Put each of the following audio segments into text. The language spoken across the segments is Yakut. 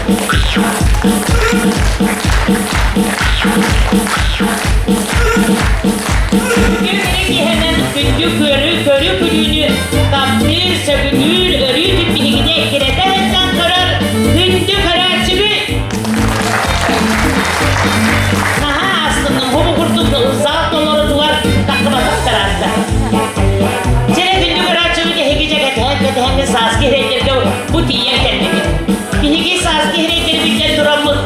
Күндү киһинэн күндү көрү көрү күлүүнү таптыыр, сөбүлүүр, өрүү биһигини эккирэтэ сылдьан көрөр күндү көрөөччүбүт. Наһаа астынным. Бу курдук зал толорутугар таххыбатахтараатта. Чэ, күндү көрөөччүбүт эһиги дьэ кэтэһэн кэтэһэн сааскы иһрэйдэргэ бу тиийэн кэллибит. Биһиги сааскы иһрэйдэрбитинэн тураммыт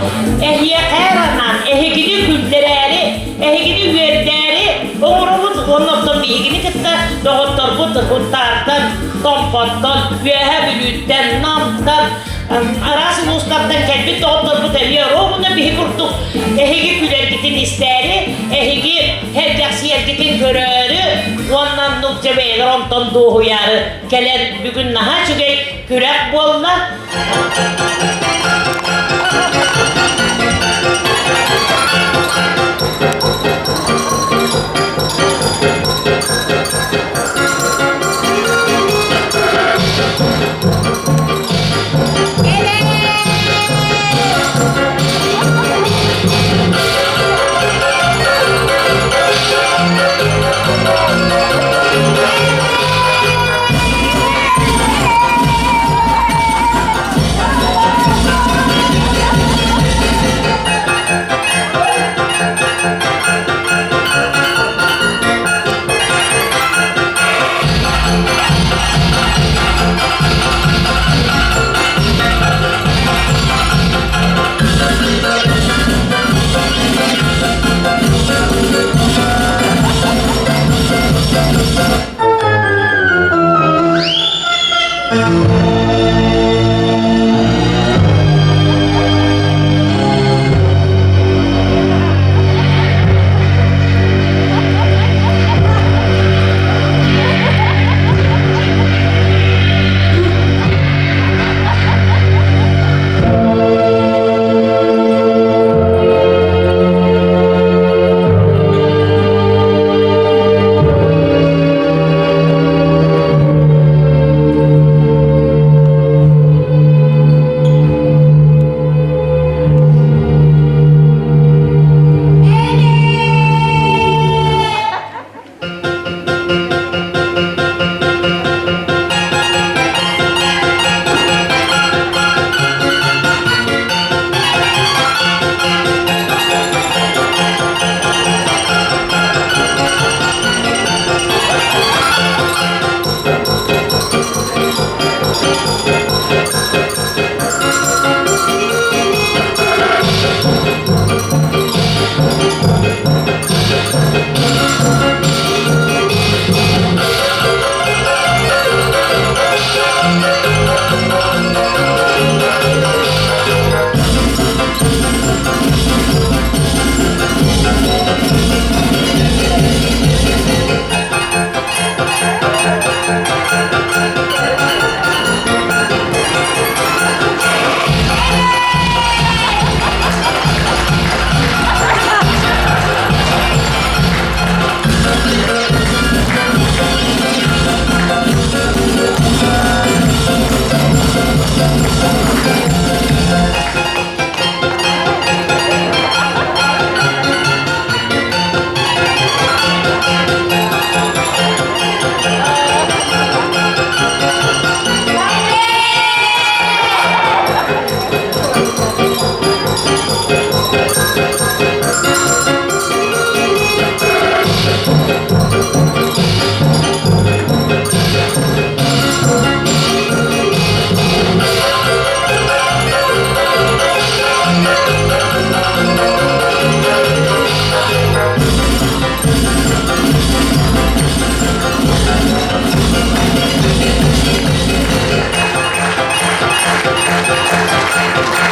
эһиэхэ анаан эһигини күллэрээри, эһигини үөрдээри оҥоробут уонна оттон биһигини кытта доҕотторбут Сунтаартан, Томпоттон, Үөһээ Бүлүүттэн, Намтан, араас улуустартан кэлбит доҕотторбут эмиэ ровно биһи курдук эһиги күлэргитин истээри, эһиги сэргэхсийэргитин көрөөрү уонна оннук дьэ бэйэлэр онтон дуоһуйаары кэлэн бүгүн наһаа үчүгэй күрэх буолла.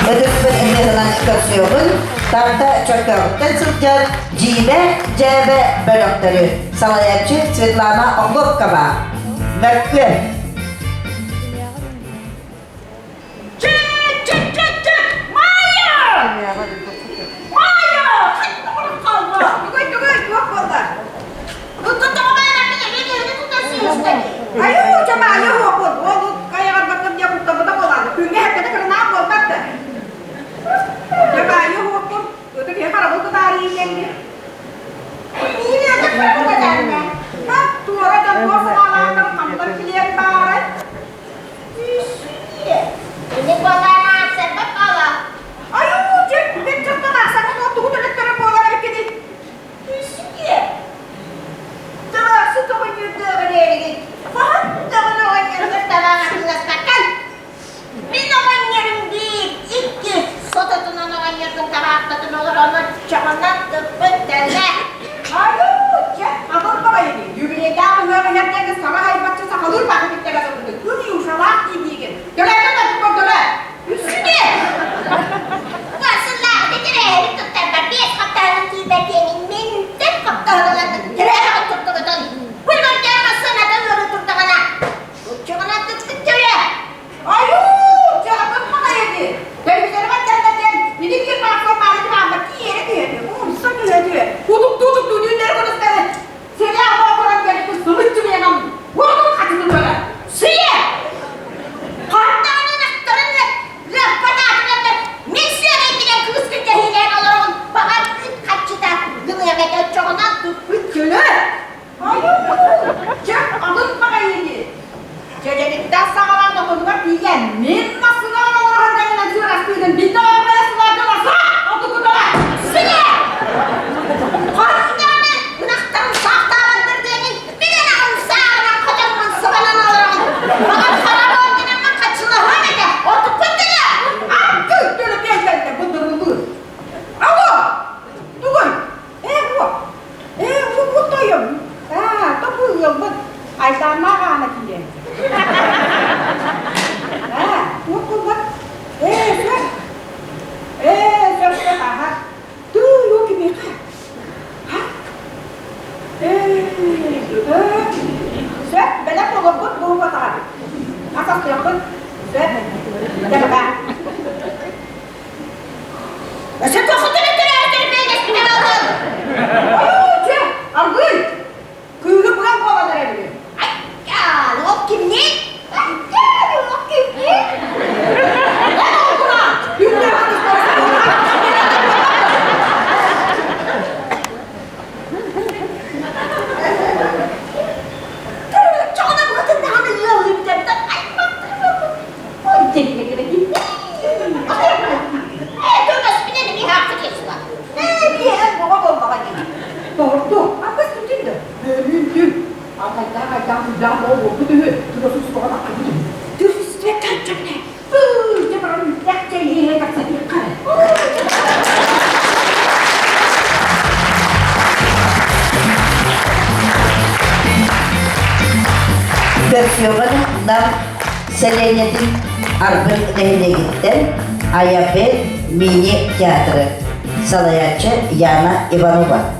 Ытыспыт ыһыаҕынан көрсүөҕүн Тарда Чөркөөҕүттэн сылдьар Дьиибэ Дьээбэ бөлөхтөрү салайааччы Светлана Охлопкова. Мөккүөр. Көрсүөҕүн Нам сэлиэнньэтин Арбын нэһилиэгиттэн Аяпет мини-театры салайааччы Яна Иванова.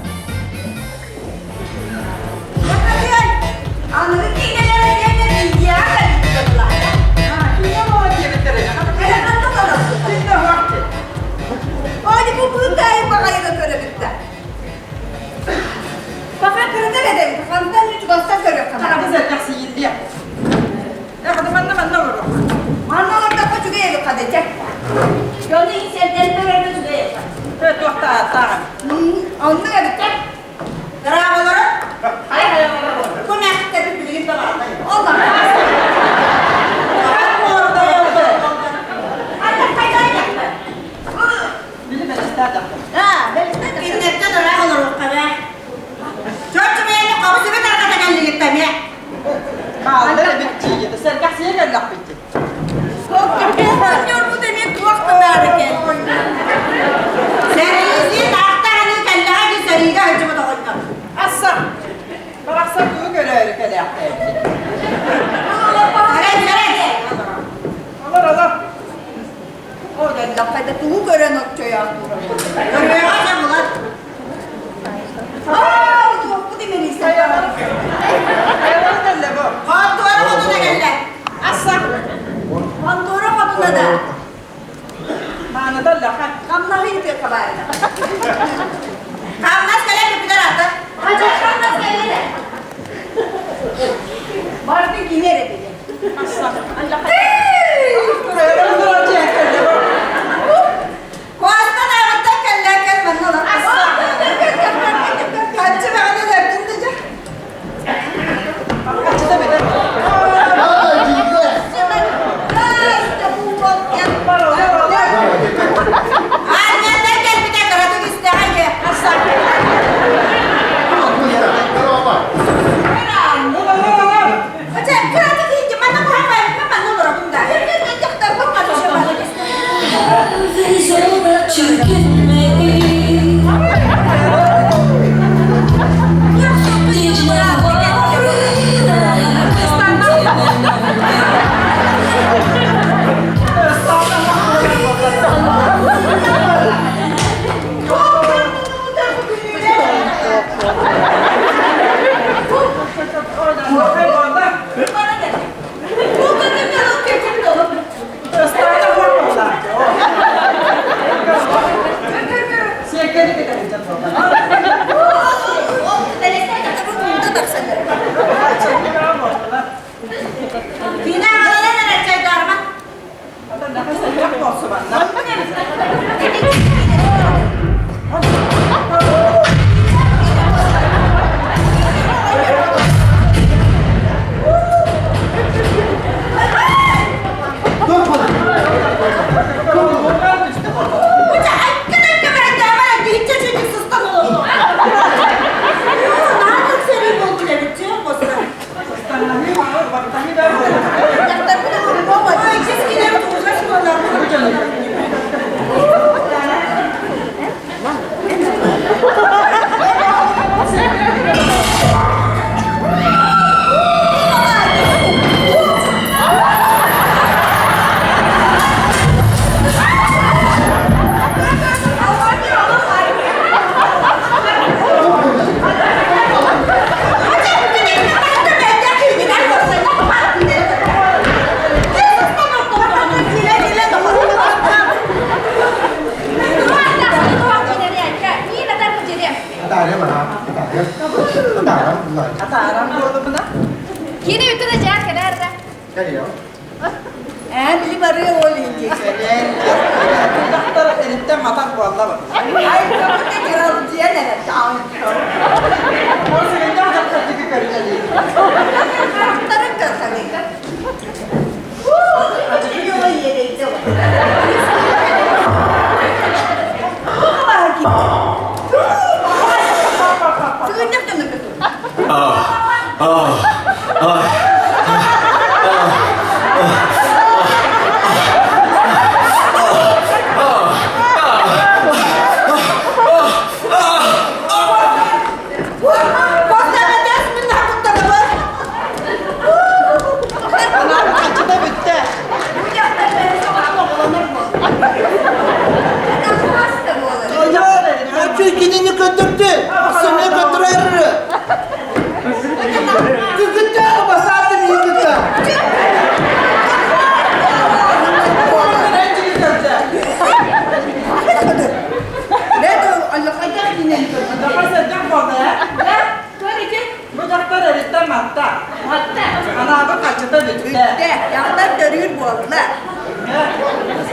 Бу дьахтар эриттэн матта. Матта. Анаабы хаччыта бүттэ. Бүттэ. Дьахтар төрүүр буолла.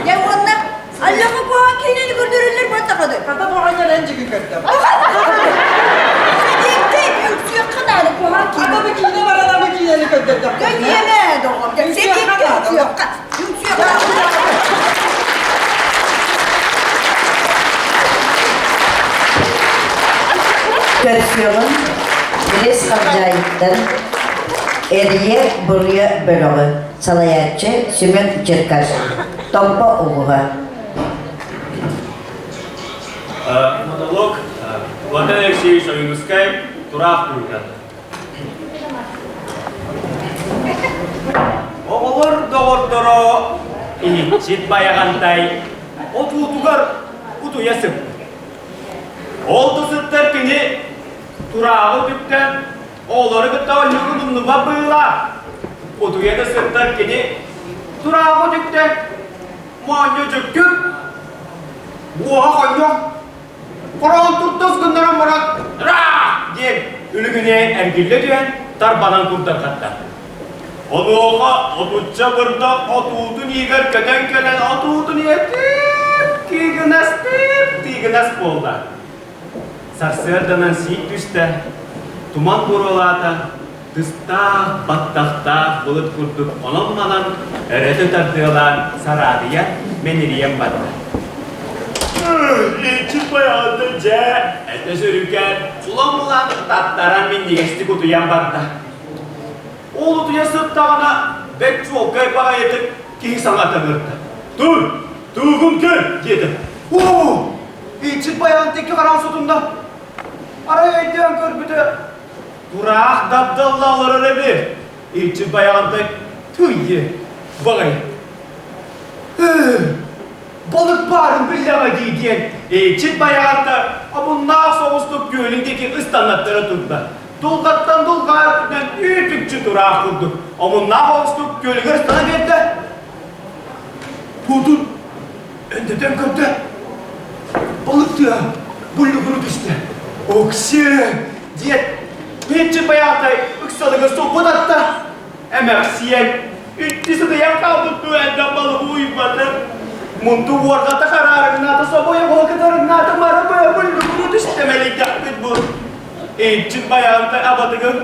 Дьэ уонна Аллаха куһаҕан киинэни көрдөрөллөр буолтаҕына. Хата боҕонньор эн дьиги көрдөм. Сэдиэккэй үҥсүөххэ наада куһаҕан киинэ. Ата бу киинэ баран бу киинэни көрдөрдөх. Киинэ доҕор. Сэдиэккэй үҥсүөххэ. Үҥсүөххэ. Көрсүөҕүн Грис Хабдьаайыттан Эрийэ Буруйа бөлөҕү салайааччы Семен Черкасов, Томпо улууһа. Монолог Владимир Алексеевич Ойуунускай Тураах туһунан. Оҕолор доҕордоро иһиччит Байаҕантай отуутугар утуйа сыппыт. Ол да сыттар кини турааҕы үтүктэн оҕолору кытта оонньуурун умнубат быһыылаах. Утуйа да сыттар кини турааҕы үтүктэн моонньу дьүккүр, буоһа хонньох Хороон туртас гыннаран баран «Ра!» диэн үлүгүнээн эргиллэ түһэн тарбанан курдарҕатта. Онуоха отучча бырдах отуутун иһигэр көтөн кэлэн отуутун иһэ тип-тиигинэс тип-тиигинэс буолла. Сарсыарданан сиик түстэ, туман буруолаата, Тыстаах, баттахтаах былыт курдук онон-манан өрөтө тардыалаан сараадыйа мэнирийэн барда. Иччи байаҕата дьэ, этэ сүрүкээн, улам-улам таттаран минньигэстик утуйан барда. Ол утуйа сыттаҕына бэрт чуолкай баҕайытык киһи саҥата ыҥырда. Тур, туугум көр, диэтэ. Оо, иччит байаҕын тикки хараҕын сотунна. Арай өйдөөн көрбүтэ, Тураах дабдалла олорор эбит. Иччит байаҕантай тыйы баҕай. Балык баарын биллэҕэ дии диэн иччит байаҕанта омуннаах соҕустук күөлүн диэки ыстаннаттара турда. Дулҕаттан дулҕа үрдүнэн үүт-үкчү тураах курдук омуннаах оҕустук күөлүгэр ыстана биэрдэ. Туутун өндөтөн көрдө. Балык тыа буллугуру түстэ. Оксиэ диэт, Петя байаатай ыксалыгар соппут атта. Эмэхсиэн, үтти сытыйан хаалбыт дуэльдан балыгы уйбатым. Мунду уорҕата хараарыҥнаата, собойоҕо кытарыҥнаата, мара быа буллугуру түстэ мэлийдэхпит бу. Иччит байаантай абатыгар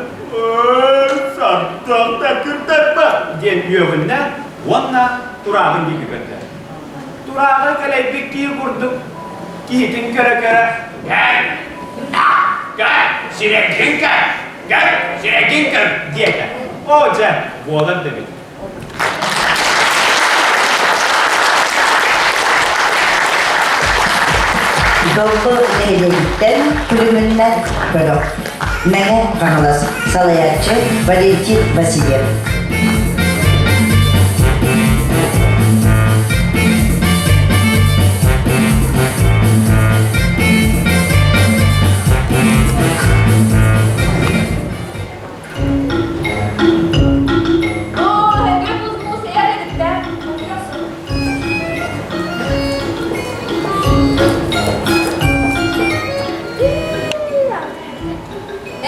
сардах да кырдарба диэн үөҕүннэ уонна турааҕын диэки көрдө. Турааҕы кэлэйбит киһи курдук киһитин көрө-көрө «Кэл! Кэл! Сирэйгин көр! Кэл! Сирэйгин көр!» диэтэ. Оо дьэ, буолар да эбит. Долгу нэһилиэгиттэн күлүмүннэн бөлөх. Мэҥэ Хаҥалас салайааччы Валентин Васильев.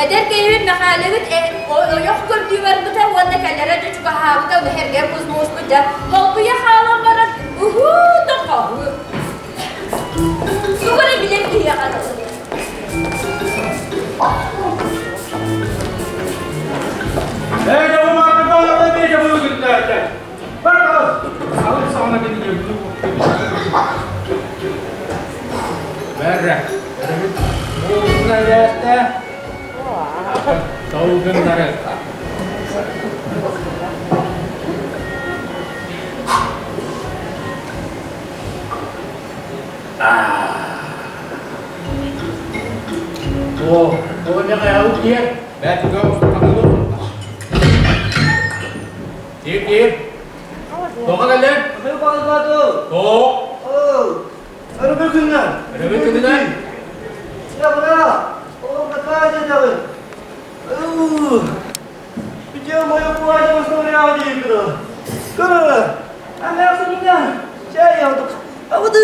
Эдэр киһибит Мэхээлэбит ойох көрдүү барбыта уонна кэлэрэ дьэ чугаһаабыта уһэргэ кус-мууспут дьэ холбуйа хаалан баран уһуу да хоһуу. Тугу эрэ билэр киһиэхэ дылы. Бәррэ. Муусна Толгыннары. О, ол не қаяу киер? Бәті гө, Киир, киир. Тоға кэллэҥ? Тоқ. Өрөбүл күнүнэн. Өрөбүл күнүнэн. Я бра, о, какая дедавы. Где мое платье восстановляло игру? Кыры, а мясо меня, чай я вот. А вот.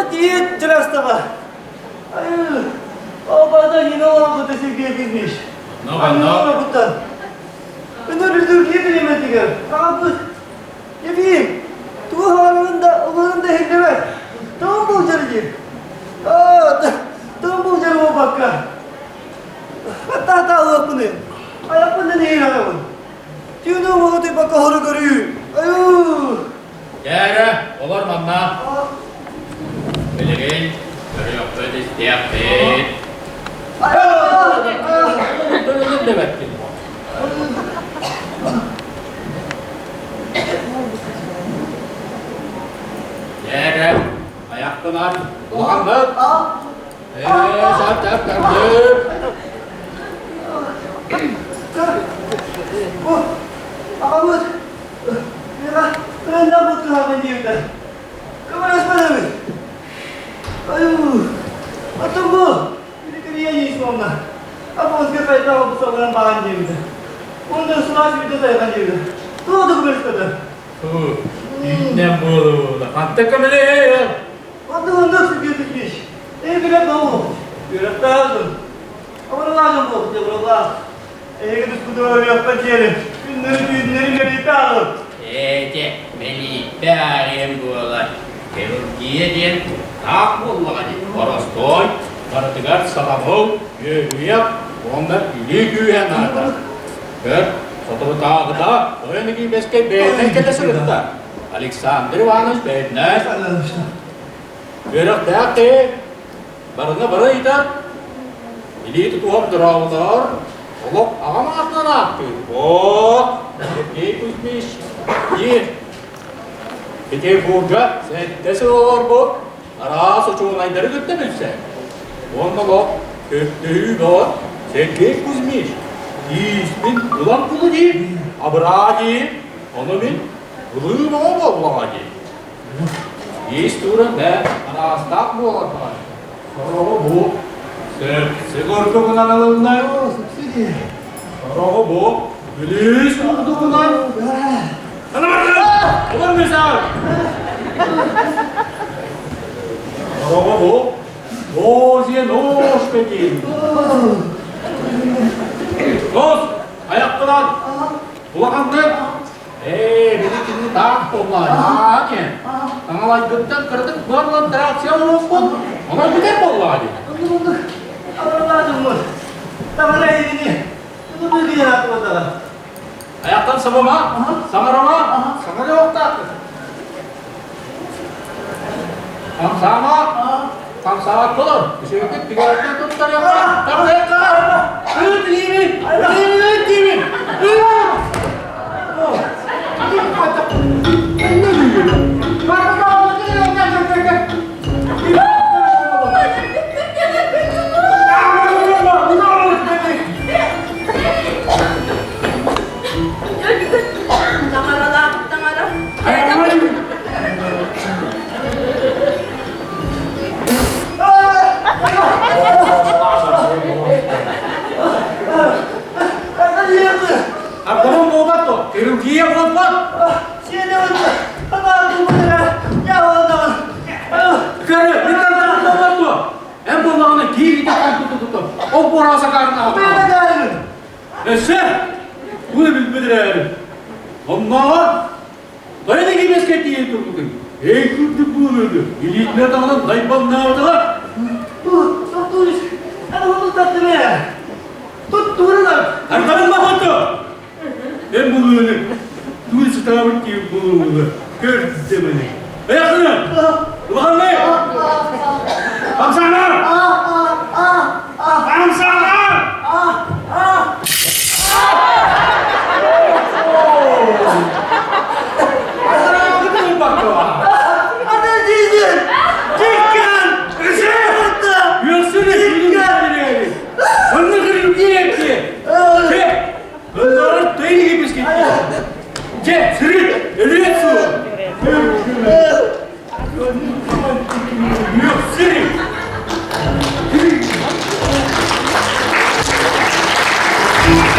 Туга тиийэн чарастаҕа. Айыы, обада нина Сергей Кузьмич. Ну, онно. Өнөр үрдүк бириэмэтигэр аҕабыт Ефим тугу хааларын да ыларын да иһиллибэт. Тоҕо булдьар диир. Тоҕо булдьар буолбакка. Хатта ылыахпыны. Айахпын да нэһиилэҕэбин. Түүнү уолу тыйбакка хору көрүү. Айуу! Дьээрэ, олор манна. Билигин көрүөхпүт истиэхпит. Өлүн дэбэттин. Дьээрэ, айахтанар улаханнык. Ээ, сап тап тардып. Аҕабыт Миэхэ тыыннаах бутуһаҕын диэбитэ. Көмөлөспөтөбүт. Айуу, оттон бу Виктория Ефимовна Апоҕузга хайдах обусалларын баҕан диэбитэ. Уонна сылаас бүтэ сайҕан диэбитэ. Туох да көмөлөспөтө. Иннем буолула. Ханта көмөлөһөр? Оннук оннук Сергей Петрович. Эй билэн болу. Үөрэхтээх Абыралаах буолбут, абыралаах. Эһиги тускутугар өлүөххэ диэри күннэри түүннэри мэлииппэ ааҕын. Эти мэлииппэ ааҕыам буолар. Хирургия диэн таах буоллаҕа дии. Боростуой, барытыгар сатабыл, үөрүйэх уонна илии күүһэ наада. Көр, соторутааҕыта Тойон Египетскэй бэйэтинэн кэлэ сырытта. Александр Иванович бэйэтинэн үөрэхтээх киһи Барыны бары ыйытар, илии тутуһар дорооболоор, олох аҕам аатынан ааттыыр. Оо, Сергей Кузьмич, диир. Петербурга сэттэ сыл олорбут араас учуонайдары кытта билсэр. Уонна олох көрдөһүү бөҕө Сергей Кузьмич тииспин ылан кулу диир, абыраа диир, ону мин ылыы бөҕө буоллаҕа диир. Ис тууран бээ, араастаах буолар баҕайы. Сороҕу бу сөпсүк ордугунан ылынна. Сороҕу бу бүлүүс курдугунан. Олор мисаар! Сороҕу бу Озия ножка диэн. Дос, айахпынан улаханнык Ээ, били кини таах буоллаҕа дии. Таҥалайгыттан кыратык быарландараация оҥоруохпут, онон бүтэр буоллаҕа дии. Оннук-оннук абыралаатыммыт. Таҥара эйигини туту киһи аатыбатаҕа. Аяқтан сабыма, саҥарама, саҥара уохтаахпыт. Хамсаама, хамсаабат болор. Үчүгэйдик тигэрдэн туттарыахха, табыһыахха. Ыыт илиибин, илиибин ыыт диибин. Ыыт! Таҥаралаабыт таҥара. Аргаман буолбат то, хирургия буолбат. Көрө, бүтэн буолбат то. Эн буоллаҕына киир итакан туту Ол буора сакаарына. Өссө бу билбит эрээри. Оннооҕор Хайа да кимэскэ тиийэн турбутуҥ? Эй курдук буолуоду, илиитинэн даҕаны дайбаҥнаабатаҕа. Арҕарын баҕата! Эн булууну, тугу сытаабыт киһи булууну, көрдө мені. Аяқсына! Улаханнай! Хамсаана! Хамсаана!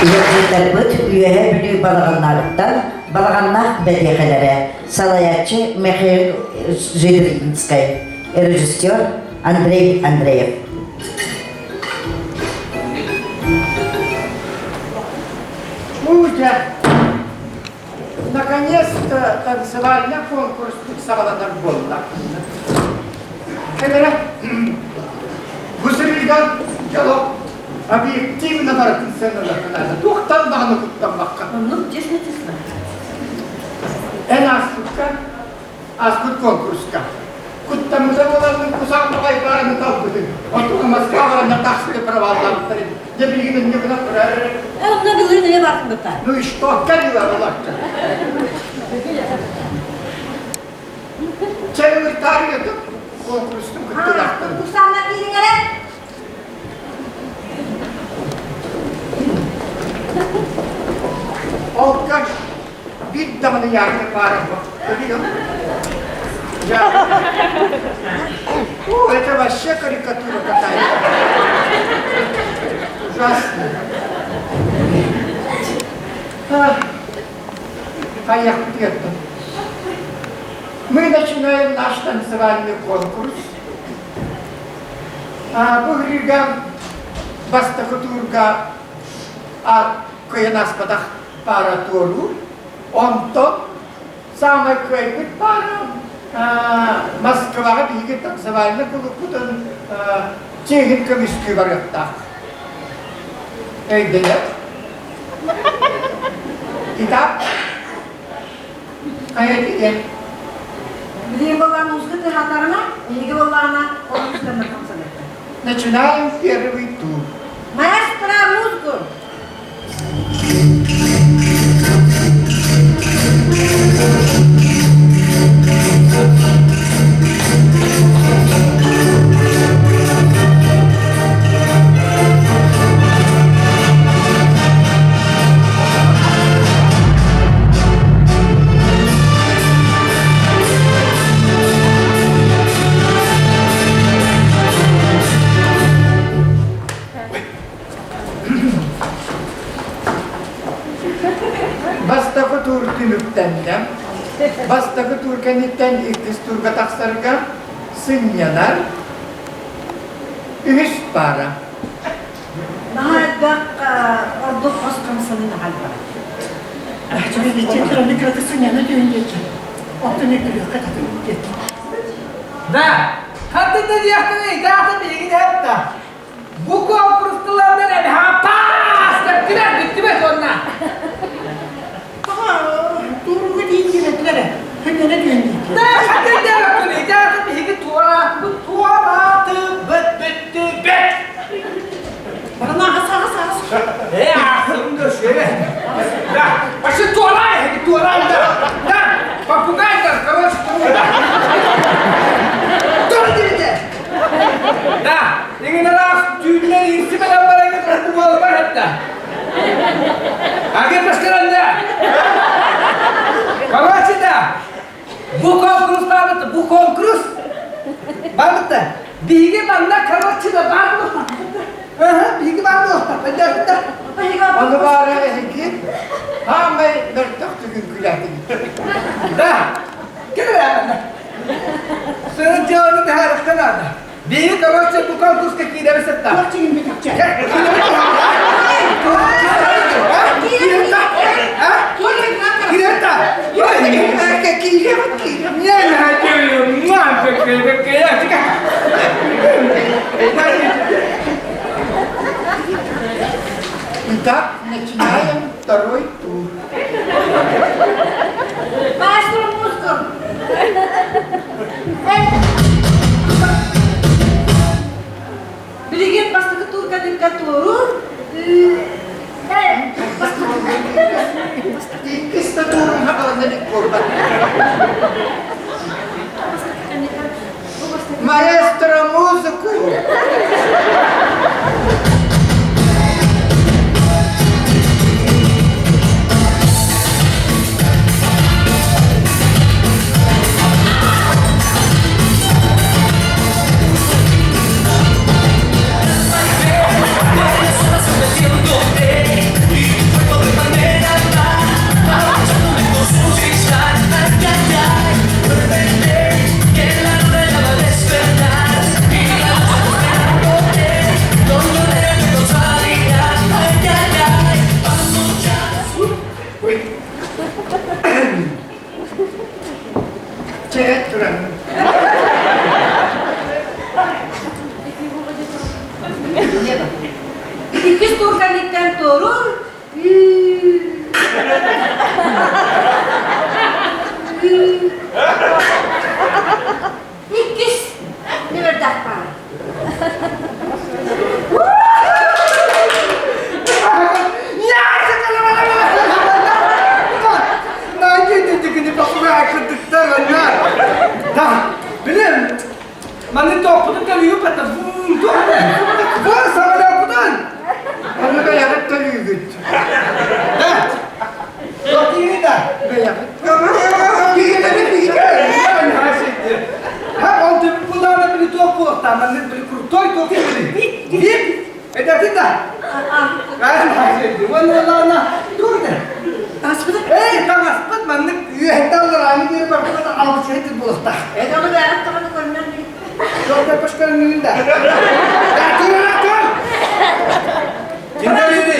Ыалдьыттарбыт Үөһээ Бүлүү балаҕаннарыттан балаҕаннаах бэтиэхэлэрэ, салайааччы Михаил Жидринскай. Режиссер Андрей Андреев. Путя! Наконец-то танцевальный конкурс саҕаланар буолла. Кэлэрэ бу сырыыга дьоло объективно барытын сыаналыахха наада. Туохтан даҕаны куттаммакка. Оннук честно-честно. Эн ааспыкка, ааспыт конкурска куттаммыта буоларбын кусаан баҕай баарыны талбытын. Оттон Москва баранна тахсыы проваллаабыттар. Дьэ билигин инньэ гынан турар. Онно билигин эмиэ баартын Ну и что? Кэллэ олорчу. Чайылыктаар конкурстун кыттыылаахтар. Курсааннар киириҥэрэ. Алкаш биир даҕаны яарга баара О, это вообще карикатура какая-то. Ужасно. Поехали. Мы начинаем наш танцевальный конкурс. Бу ырыыга бастакы туурга кыайан ааспатах паара туоруур. Онтон саамай кыайбыт паара Москваҕа биһиги танцевальнай кулууппутун чиэһин көмүскүү барыахтаах. Өйдөнөр. Итак, хайа диэн Билигин буоллаҕына музыка тыаһаатаҕына, эһиги буоллаҕына ол музыканан хамсаныахтар. Начинаем первый тур. Маэстро, музыку! Бастакы тур түмүктэннэ. Бастакы тур кэнниттэн иккис турга тахсарга сынньанар үһүс паара. Наһаа элбэх ордук хос хамсаныы наһаа элбэх. Да, хантан диэхтэрэй, даата билигин эпта. Бу конкурсталарынан эбэһэ паас тэптилэр бүттүбэт уонна. Туругу диин диэбэтилэр хөннөнө түһэн Да, хантан диэбэккин, даата биһиги туораатыбыт, туораатыбыт, бүттүбэт. Барана ас ас ас. Э, ахсым да шере. Да, вообще туорай, туорай, да. Да, попугай, да, короче, туорай. Туора диэбитэ. Да, иҥинэлээх түүннэр иирсибэтэн бараҥҥыт буолбар этэ. Агент да. Короче, да, бу конкурс барбыт, бу конкурс барбыт. Биһиги манна, короче, да бар Биһиги баар буолуохтаах. Ону баара эһиги хаамай мөлтөх түгүн күлээтигит. Да, кэлэр Сырын дьыаланы таһаарыахха наада. Биһиги, короче, бу конкурска киирэбит сытта. Итак, начинаем второй тур. Маэстро музыку! Билигин бастакы туурга туоруур. Иккис да туурун хаалан илик буолбат. Маэстро музыку! Иккис тур кэнниттэн туоруур. Иккис нүмердээх паара. Билим, маны топпутун төлүүгү пата Бар саҕалааппытын. Аны бэйэҕит төлүүгүт. Да. Тотиги да. Бэйэҕит. Биһиги биһиги. Ha, ол түп булаана били туох буолуохтаа, маннык били крутой туох били. Бип, этэтин да. Уонна туох да. Таспыт. Эй, таҥаспыт маннык үөһэттэн алларааны диэри барбыт алгысчыт буолуохтаах. Это мы бэйэҕит даҕаны көрүнэн Жолда пашкарыңын да. Да, тур, тур! Ким төлүүрүй?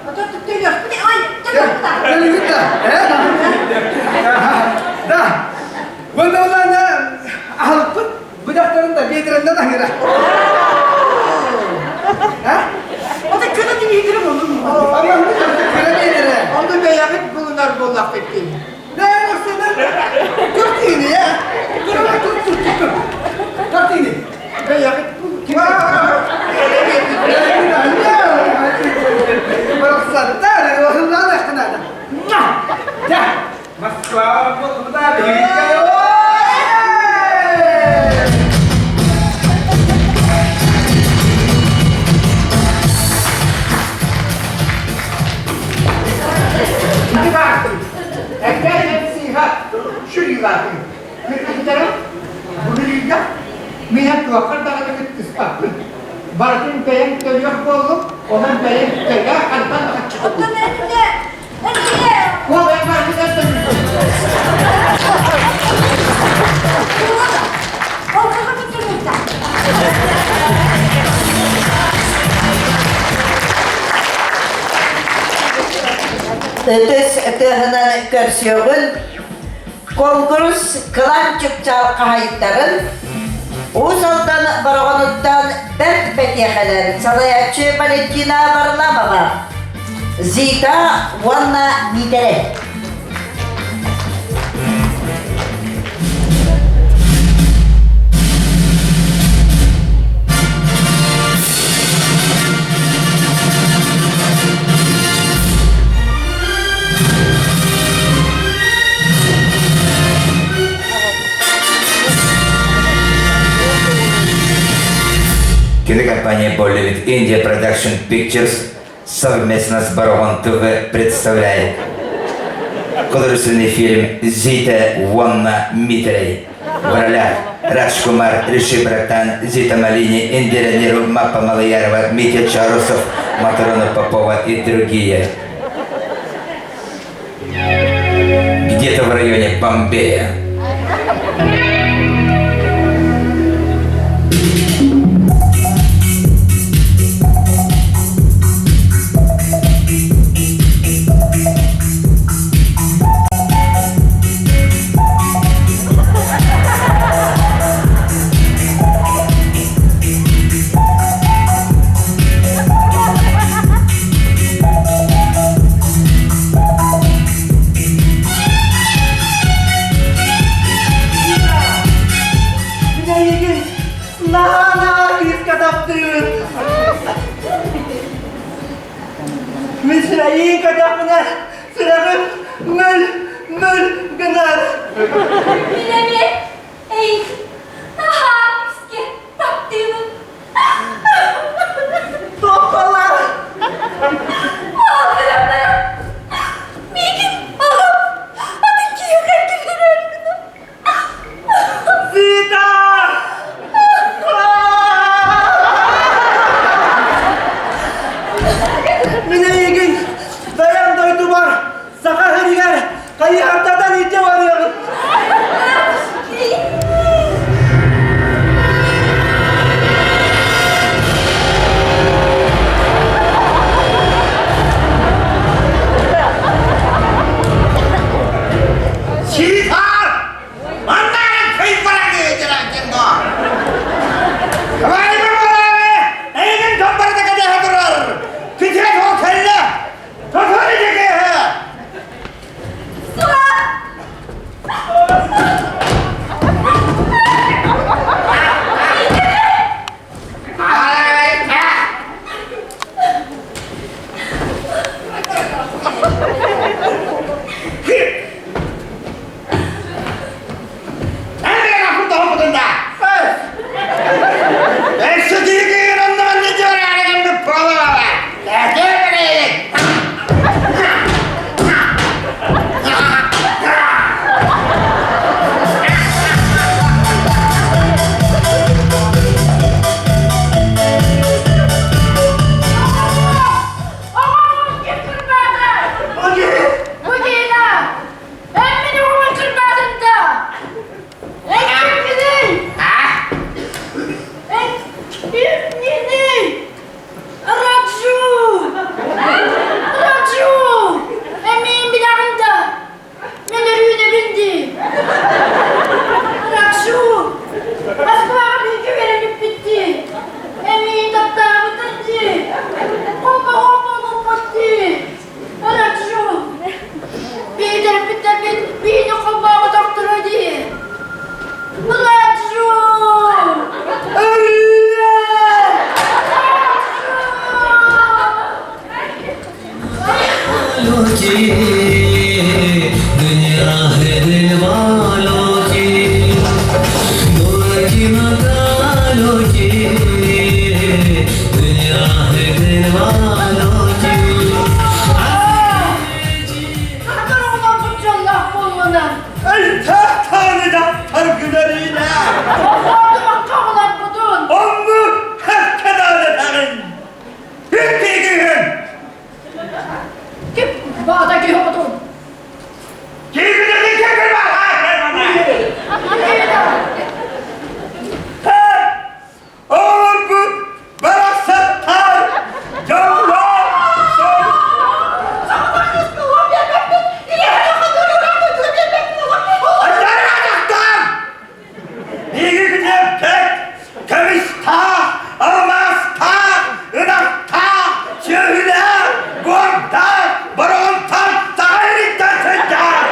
Ото төлүөхпүт. Ой, төлүөхпүт. Төлүүгүт да? Э? Да. Уонна улаана аһылыкпыт быдахтарын да биэдэрэннэн аһыыра. А? Ото кыра тимиһигирим олун. Кыра биэдэрэ. Онно бэйэҕит булунар буоллахпыт дии. Тур тиини, э? Тур, тур, тур, тур. Тур тиини. Бэйэҕит Барахсаттар, Москва Ити баартын. Эккэ сыыһа сүрүүлаатын. Кыргыттара бүгүрүүгэ мин туоххар даҕаны кыттыспаппын. Барытын бэйэм төлүөх буоллум, онон бэйэм төлөө хантан хаччытабын. Оттон энне, энне. Ол эн барытын төлүүгүн. Ол кыһын төлүүтэ. Ытыс тыаһынан көрсүөҕүн конкурс кылаан чыпчаал хаһайдарын Уус Алдан Бороҕонуттан бэрт бэтиэхэлэр салайааччы Валентина Варламова, Зита уонна Миитэрэй. Кинокомпания Bollywood India Production Pictures совместно с Барон ТВ представляет художественный фильм «Зита Уонна Митрей». В ролях Радж Кумар, Риши Братан, Зита Малини, Индира Неру, Мапа Малоярова, Митя Чарусов, Матрона Попова и другие. Где-то в районе Бомбея. Билэйигин наһаа кыыска таптыыбын. Мин сүрэйиин көтөхпүнэ сүрэҕим мөл мөл гынар. Мин эмиэ эйигин наһаа күүскэ таптыыбын. Тоххолор. Ол гынан баран миигин аҕам атын киһиэхэ киллэрэр гына. Зита! Мин эйигин бэйэм дойдубар Саха сиригэр хайыһардатан илдьэ барыаҕым. Москваҕа бииргэ үөрэммиппит дии. Эмиий таптаабытын дии. Хоппоҕо буолбуппут дии. Ыраччу. Биирдэрбиттэрбит биини холбооботохторо дии. Младшу! Хатар оҕолорбут дьоллоох буоллунар. Өлтөх таныдаттар күнэриинэ. Оҕолорбут оҕолорбутун. Оннук хэккэдаанатаҕын. Бүттигиһин. Кип баата киһи отун. Киһи Оҕолорбут барахсаттар дьоллоох Биһиги көмүстээх, алмаастаах, ынахтаах, сүөһүлээх, буордаах, бороонтон саха ириттэн сылдьар!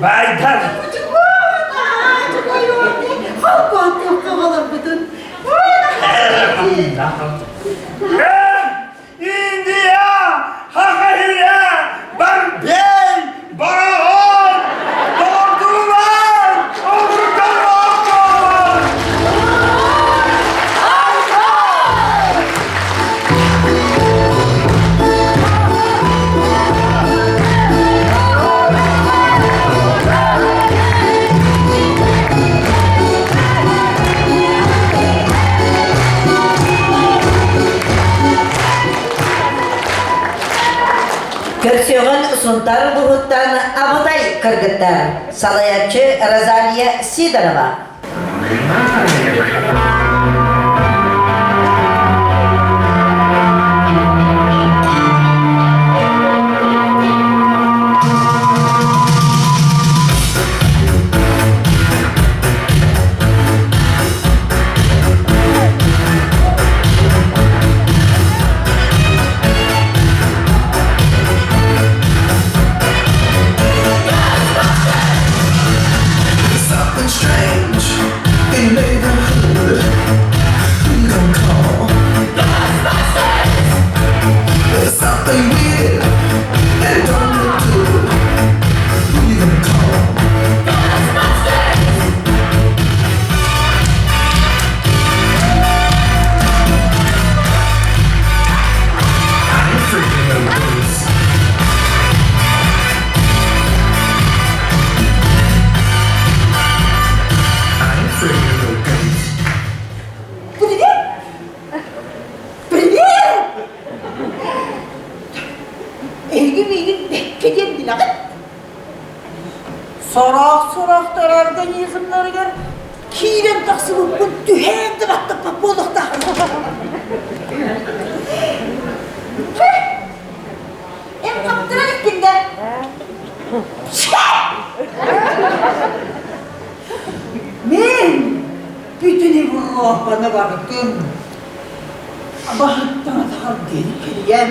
Байдар! Индия, Хахахия, Бомбей, Бараон, Дордулар, Обуркалар! Көрсүөҕүн Сунтаар улууһуттан Абытай кыргыттар, салайааччы Розалия Сидорова. Something strange in your neighborhood. Who you gonna call? Ghostbusters! There's something weird and it don't look good. Who you gonna call? Ghostbusters! I ain't freaking no ghosts. I ain't freaking no ghosts. Привет! Привет! Эһиги миигин бэккэ диэн билэҕит? Сорох-сорохтор организмнарыгар киирэн тахсыбыппын түһээн да баттаппат буолуохтаахпын. Эн хаптара иликкин да? Мин бүтүн Европаны бардым. Баһыттан атаҕар диэри кэрийэн,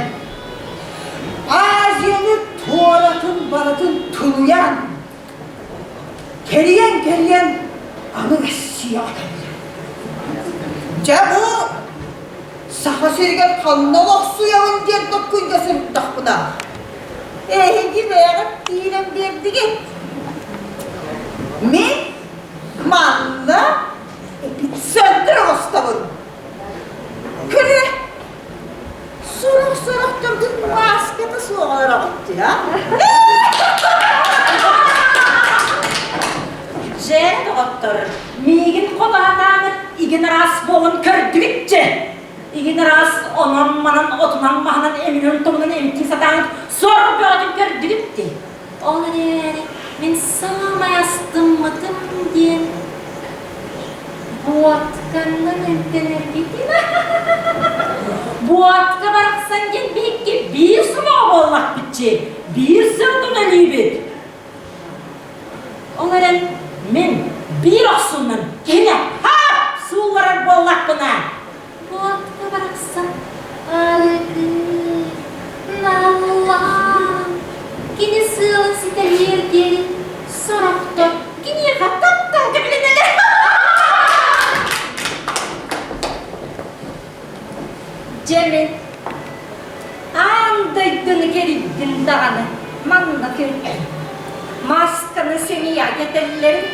Азияны туоратын барытын тулуйан, кэрийэн-кэрийэн аны Россияҕа кэллим. Дьэ бу Саха сиригэр ханна олохсуйабын диэн толкуйга сырыттахпына, эһиги бэйэҕит киирэн биэрдигит. Мин манна эпицентр оҥостобун. Көрө, сорох-сорохторгут мааската суох олороҕут дии, а? Дьэ, доҕоттор, миигин хобаатааҥыт игин араас буолан көрдүгүт Игин араас онон-манан, отунан-маһынан, эминэн-томунан эмтии сатааҥыт сор бөҕөтүн көрдүгүт дии. Ол эрээри мин саамай астыммытым диэн буотканнан эмтэнэргитин. Буотка барахсан диэн биһикки биир сомоҕо буоллахпыт дии, биир сылтан өлүүбүт. Ол эрэн мин биир охсуунан киһини хаап суулларар буоллахпына Буотка барахсан арыгы наллаан кини сыалын ситэриэр диэри сорохтор киниэхэ тапталга билинэллэр. Дьэ мин аан дойдуну кэрийдим даҕаны манна көрдүм. Масканы сэниэ кэтэллэрин,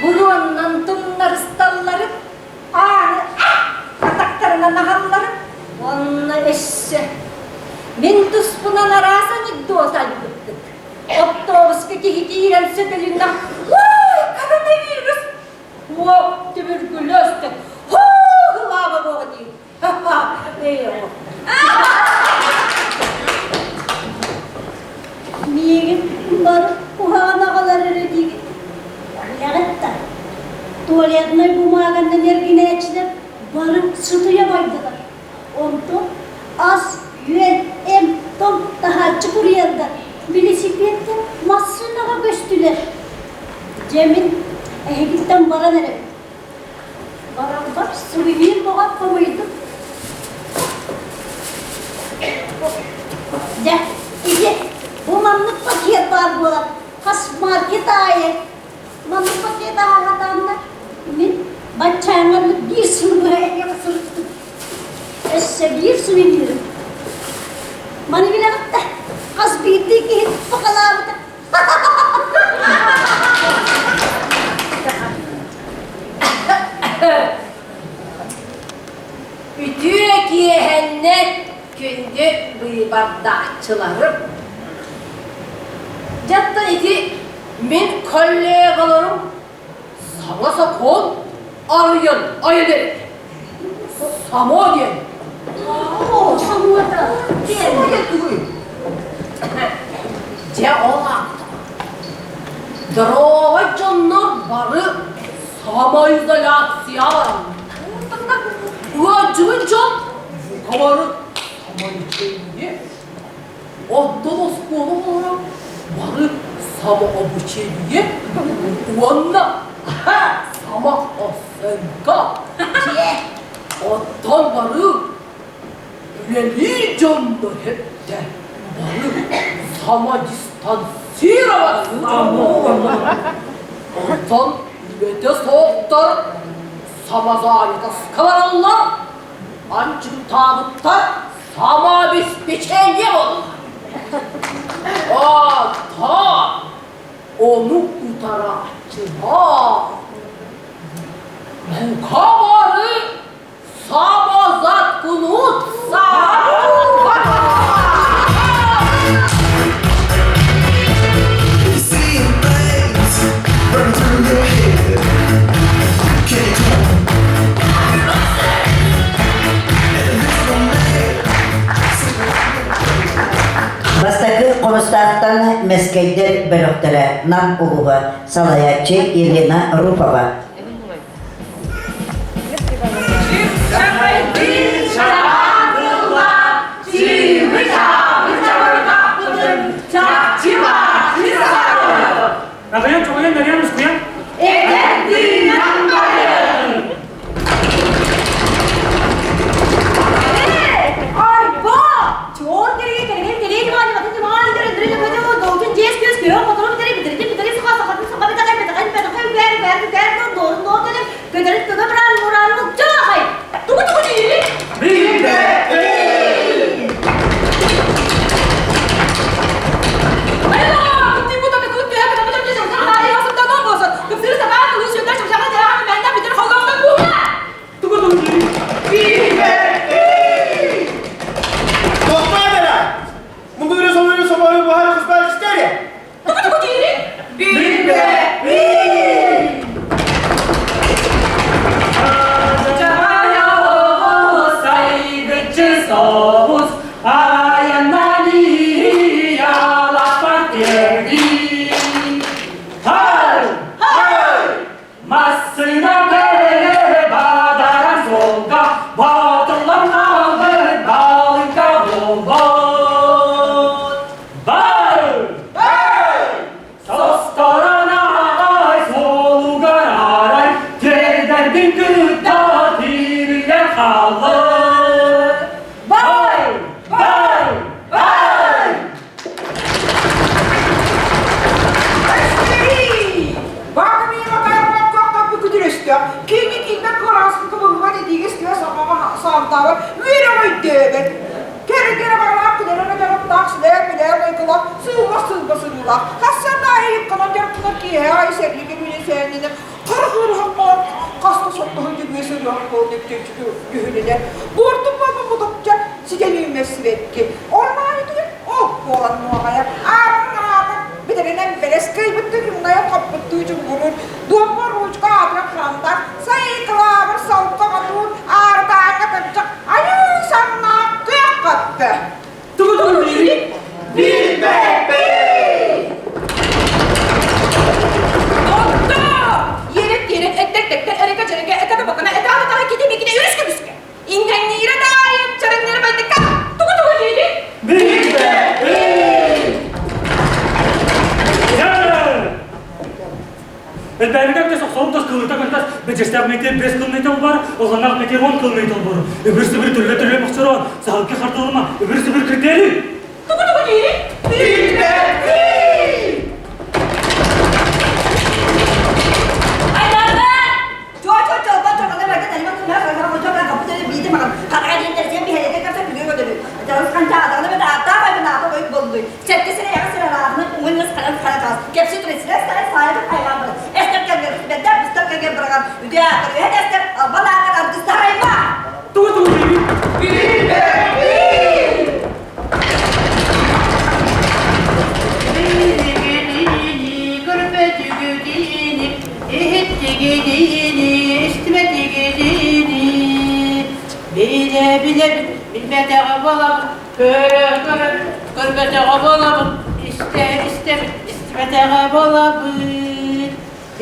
буруоннан тумнарысталларын, ааны атахтарынан аһалларын уонна өссө мин туспунан араас анекдот айбыппыт. Оптуобуска киһи киирэн сөтөлүннэ, «Ой, коронавирус!» Уоп түбүргүлөстө, «Хуу, ылаама буола диир. Миигин бары куһаҕан аҕалар эрэ диигит. Билэҕит да, туалетнай бумааганан эргинээччилэр бары сытыйа байдылар. Онтон ас-үөл, эмп-том таһааччы курьердар билисипиэттэн массыынаҕа көстүлэр. Дьэ мин эһигиттэн баран эрэбин. Барарбар сувенир бөҕө хомуйдум. Дьэ, ити бу маннык пакет баар буолар. Хас маркет аайы маннык пакет ааһатааннар мин баччааҥҥа биир сыл быһа эһиэхэ сырыттым. Өссө биир сувенирым. Маны билэҕит да, хас биирдии киһи бакалаабыта. Үтүө киэһэннэн күндү быыбардааччыларым! Дьэ ити мин коллегаларым саҥа сокуон арыйан айан эрэр. Само диэн. Оо, самуота. Диэн тугуй? Дьэ ол аата Здоровай дьоннор бары самоизоляция Ыалдьыбыт дьон бука бары самолечение. Оттон оскуола оҕолоро бары самообучение уонна самооценка. Оттон бары Үлэлиир дьоннор эптэ бары самодистанцироваться Онтон үлэтэ суохтар самозанятостка бараллар, анчыктаабыттар самообеспечение буолаллар. Оттон ону утарааччылар бука бары Самозаткнуться! Бастакы Хомустаахтан Мэскэйдэр бөлөхтөрө Нам улууһа салайааччы Елена Руфова. Нагаян чоҕуйан нарыйан ускуйан. Арба! Чор кэрige кэрige кэрige маани матын маани дэрэ дэрэ дэрэ доутун жес көс көө мотору битэри битэри битэри саха сахатын саха битаҕай битаҕай битаҕай үгэр үгэр үгэр доо. буоллах. Хассан аайы икканан дьарыктанар киэһэ аайы сэргигэ үүнэн сэһэннэнэр харах ыарыһах буолан хас да соттоһун дьүгүө сырыах буолан дьүһүнүнэр. Буортун буолбут мутукча ситэн үүммэт сибэкки. Ормаайы түгэн ол буолан нуоҕайар. Аатын аатын бэдэринэн бэлэс кыайбыттыы кыҥнайан хоппуттуу дьуҥкуруур. Дуомма ручка аатыран хантар, сайыкылаабыр солко хотуур, аарытааҥҥа тырдьах айыы саннаах кыах хатты. Тугу тугу диибит? Билбэппит! Онто! Иэрэн-тиэрэн, эттэр-тэттэр, эрэкэ-дьэрэкэ, этэ-табакана, этэ-алатаҕа кити-микини өрүс көмүскэ! Иҥҥэҥниирэ таайым, чараҥныыра байдыкка! Тугу-тугу диибит? Билбэппит! Элбээбитэ өттө сохсорун тас кылыта кынтас бэчэстээх метер бес кылнайтал бар, оланнаах метер он кылнайтал бар. Үбүр-сүбүр түллэ-түллэ мохсорон, саһылки хартылыма, үбүр-сүбүр критерий. Тугу-тугу диири? Билбэппин! Айдарбат! Тугу-тугу диири? Билбэппин! Билэ-билэбит, билбэтэҕэ буолабыт, көрө-көрөбүт, көрбөтөҕө буолабыт, истэ-истэбит, истибэтэҕэ буолабыт.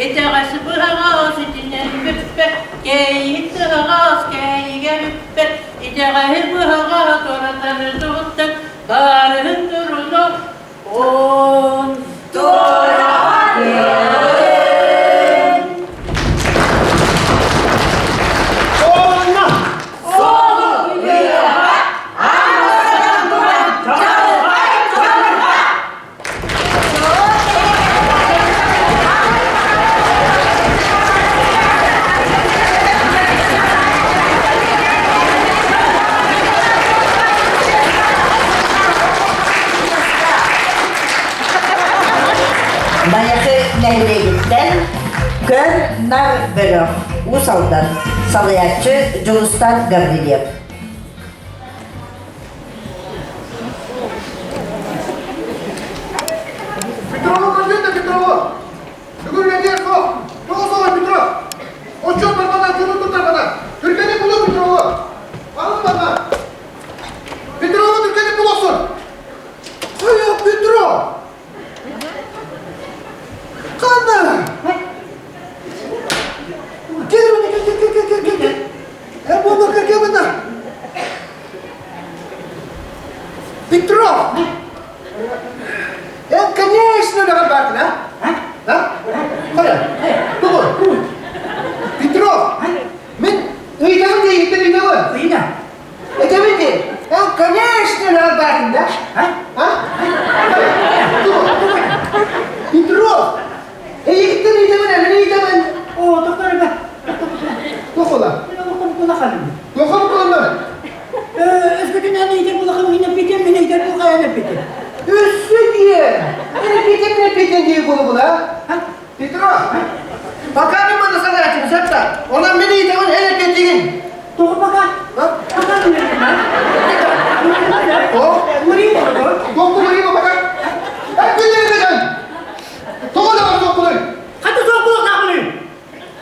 Итэҕэс быһаҕас итинэн бүппэт, кэйик тыһаҕас кэйигэ бүппэт, итэҕэһи быһаҕас туоратары туһуттан барыһын туруну он Найахы нэһилиэгиттэн Көр-нар бөлөх Уус Алдан салайааччы Дьулустан Гаврильев. Петрову көрдүн Петрову! Бүгүн үлэтиэр суох! Тоҕо суоҕай Петров? Отчуот барбата, дьону туттарбата! Түргэнник булуо Петрову! Алын манна! Петрову түргэнник булуохсун! Хайа, Петров! Ханна? Кел, кел, кел, кел, кел, кел, кел. Э, буолла, кел, кел, манна. Петров! Э, конечно, үлэҕэр баартын, а? А? Хайа, тугу? Петров! Мин ыйытабын дии, иһиттэн ыйытабын. Ыйыта. Этэбин дии. Э, конечно, үлэҕэр баартын, да? А? А? Тугу? Петров! Эйигиттэн ыйытабын, эн ыйытабын. О, тоқтар эбэ. Туох буола? Туохха букуланна? Өскөтүн эн ыйытар булахан мин эппитим, мин ыйытар булхайан эппитим. Өссө диэ! Эппитим, эппитим дии буолу а? Петро, пока мен маны санаачым, сөп та? Онон мин ыйытабын, эн эппитигин. Тоҕо пока? Пока О? Туох пока? Эппитим, Тоҕо даҕаны суохпунуй? Хата суох буолуохтаахпыный?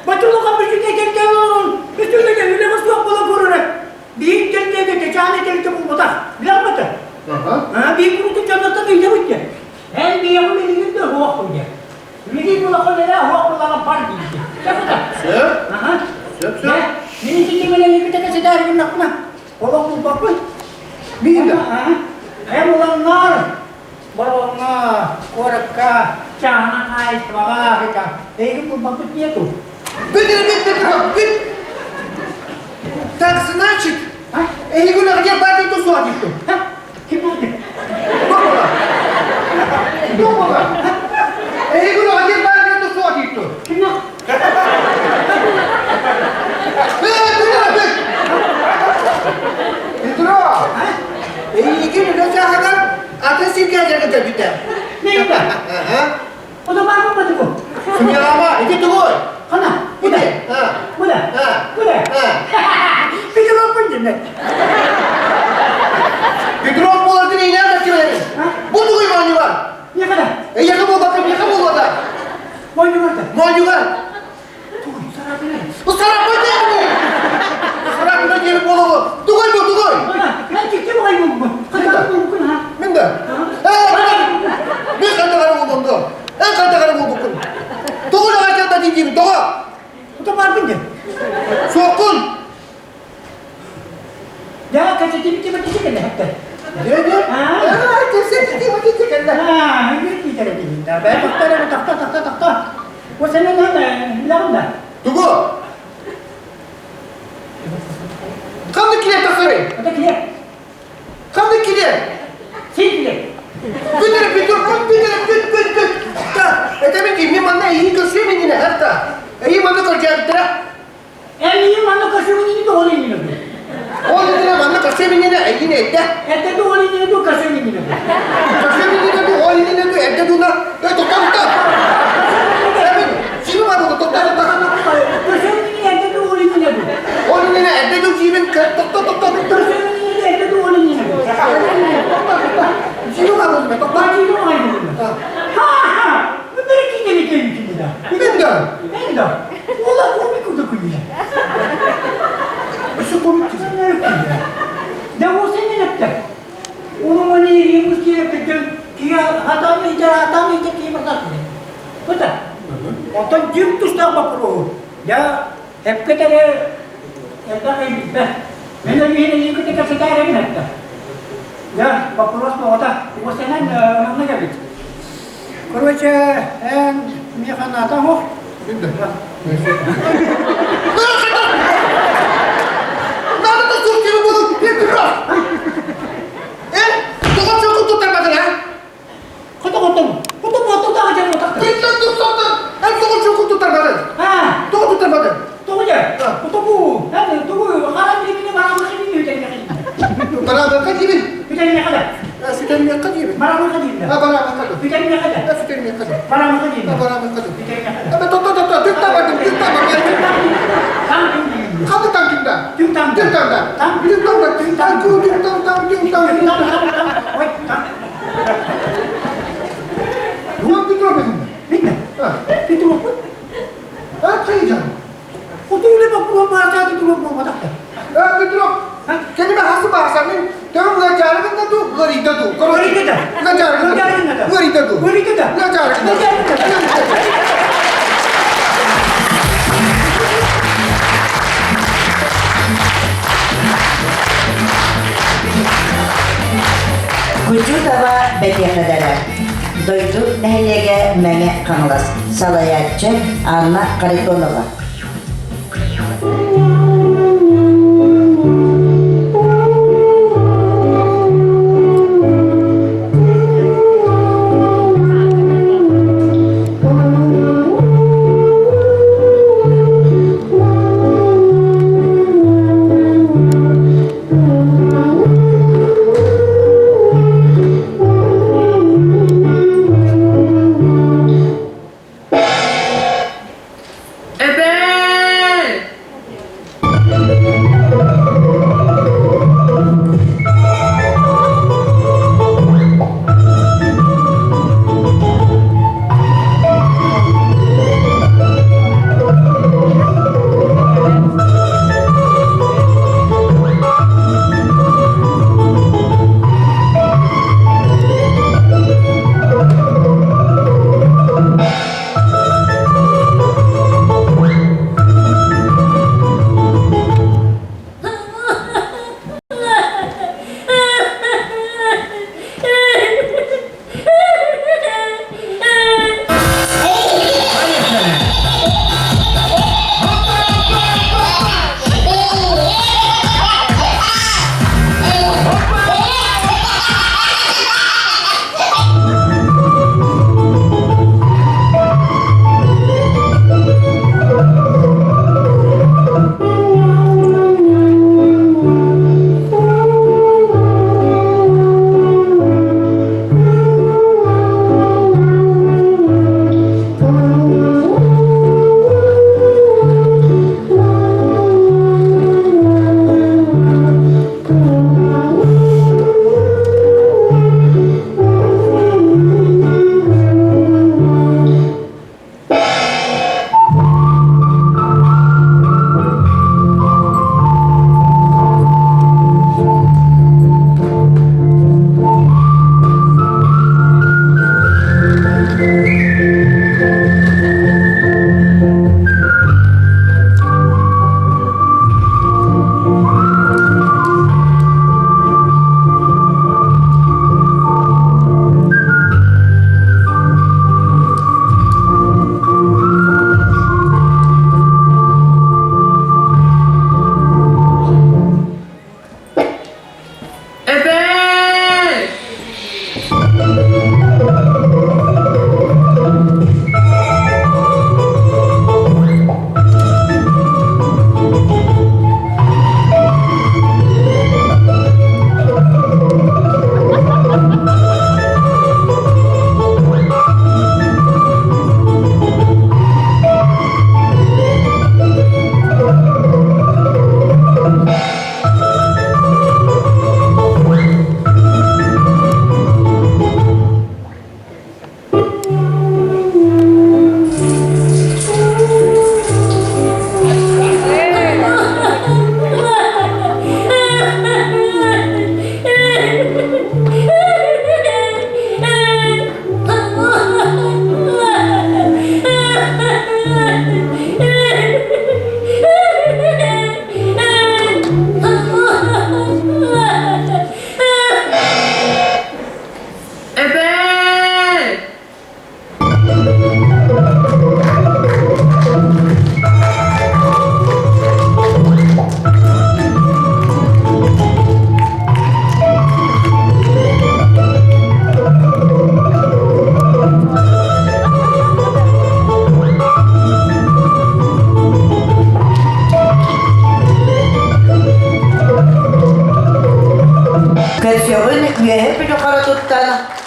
Баччалаха бүтүннэ кэлтэй олорон, бүтүннэ үлэҕэ суох буола көрөрө. Биир кэлтэйгэ чачааны кэлтэ булбатах. Билэҕин бата? Аа, биир курутун дьоннортон ыйдабыт дьэ. Эн биэҕи билигин да суохпун дьэ. Билигин улахан эрэ суох булаҕа бар диир. Сөп да? Сөп. Аха. Сөп, сөп. Мин итинник үлэлиибит ситээр гыннахпына, олох булбаппын. Биир да? Аа. Эн уланнар Бороҕоҥҥо, куоракка, чааһынай хаһаайыстыбаҕа ыта эйигин булбаппыт нету. Бүт, бүт, бүт, бүт. Так, значит, эһиги үлэҕитигэр баар диэн суох диэттим. Ким буолду? Туох Туох буола? Эһиги үлэҕитигэр баар диэн суох диэттим. Ким Петро, эйигин үлэ чааһыгар Атын сиргэ дьарыктар бүтэ. Мига. Ода бар бу бу. Сымыйалаама, ити тугуй? Хана, бу Бу да. Бу да. Петров бу Петров буоларын иинээн да кимэри. Бу тугуй моонньугар? Миэхэ Эйиэхэ буолбакка миэхэ буолуота. Моонньугар да. Моонньугар. Бу сараппай диэри. Сараппай диэри буолуо. Тугуй бу тугуй? Мен кикки бугай буолбун. Хатан буолбуккун ha. Мин да. Ээ, мен хантагары болдум да. Эн хантагары болбуккун. Тоҕо да кэлбэт диибин, тоҕо? Ото барбын де. Суоххун. Я кэсэтибит тибэтити кэллэ хатта. Дьэ, дьэ. Аа, кэсэтити тибэтити кэллэ. Аа, үгүр киитэрэ дигин да. Бэ тохто тохто тохто тохто. О сенен билэҕин да? Тугу? Ханнык килиэп тахсарый? Это килиэп. Ханнык килиэп? Син килиэп. Бүт эрэ бүт бүт эрэ бүт бүт бүт. Та, это мен мен манна эйиин көрсүөм иннинэ хатта. Эйиин манна көрдөөбүттэрэ. Эйиин манна көрсүөм иннинэ тоҕо иннинэ бу? Ол иннинэ манна көрсүөм иннинэ эйиин эрдэ. Эрдэ ду ол иннинэ ду көрсүөм иннинэ бу? Көрсүөм иннинэ ду ол иннинэ ду эрдэ дуна. Э, тохтоо тохтоо. Эбин, сиби бар буолу тохтоо тохтоо. Көрсүөм иннинэ эрдэ ду ол иннинэ ду? Ол иннинэ эрдэ ду сиибин тохтоо тохтоо тохтоо. Көрсүөм иннинэ эрдэ ду ол иннинэ ду? Тохтоо тохтоо. Сиби бар буолу тохтоо. Сиби бар буолу. Ха-ха! Bunları kimleri köyü да? Мен да. Мен да. Ола комик курдук күнү. Өссө комик Да ол сенен өттө. Onun onu yiyemiz ki ki hatam iter hatam iter ki bakar. Buda. Онтон дьиҥ тустаах боппуруоһу. Дьэ, эппит эрэ элбэх ыйбыт. Мин өлүһүн ыйыгыт кэпсэтээрэбин этте. Дьэ, боппуруос тоҕото уосанан манна кэлбит. Короче, эн миэхэ наата оҥор. Надо то суох киһи буолун, Петров! Эн тоҕо чокун туттарбатыҥ, а? Хоту-хоту, хоту-хоту таҕа дьэ мотахтар. Титтэн туттартан, эн тоҕо чокун туттарбатыҥ? Тоҕо туттарбатыҥ? Тоҕо дьэ? Хоту-бу, эн тугу харан диэбини бараммыт диибин Бараммакка диибин. Бүтэрмиэхэ да. Сүтэрмиэххэ диибин. Бараммакка диибин. Бараммакка ду. Бүтэрмиэхэ да. Сүтэрмиэххэ ду. Бараммакка диибин. Бараммакка ду. Бүтэрмиэхэ да. Абе тотто тотто түк тамардым түк тамардым. Ханды там түк там. Түк там. Түк там да. Түк там да. Түк там түк там там түк там. Түк там там там. Ой там. Уон Петров этим. Видно? Петров. А кайжан. Хотугуле боппуруон баасааты туруон буолбатахтар. А Петров. Кенime хасы баасамын. Төм лажарыгында ду, ларида ду. Ларида да. Лажарыгында да. Ларида ду. Ларида да. Лажарыгында. Кучутова бэтиэхэлэрэ Дойду нэһилиэгэ Мэҥэ Хаҥалас салайааччы Анна Харитонова. Эбээ!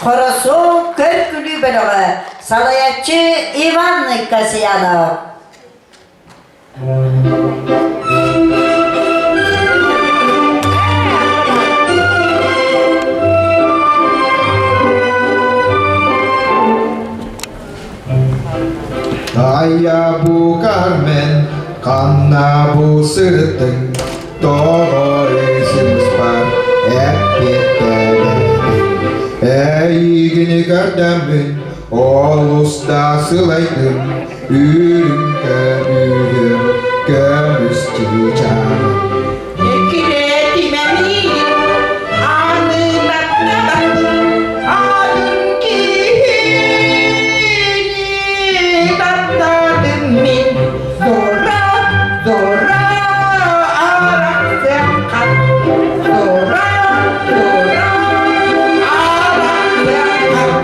Хоросуок көр-күлүү бөлөҕө, салайааччы Иван Касьянов. Айа бу Кармен, ханна бу сырыттыҥ, тоҕо ысымыспар эппиэттээбэтиҥ? Эйигини көрдөммүн, олус да сылайдым, үүрүм көмүһүм, көмүс чыычааҕым. Эккирэтимэ миигин, аны таптабаппын, атын киһини таптаатым мин. Дора, дора, арахсыаххат. Дора, дора, арахсыаххат.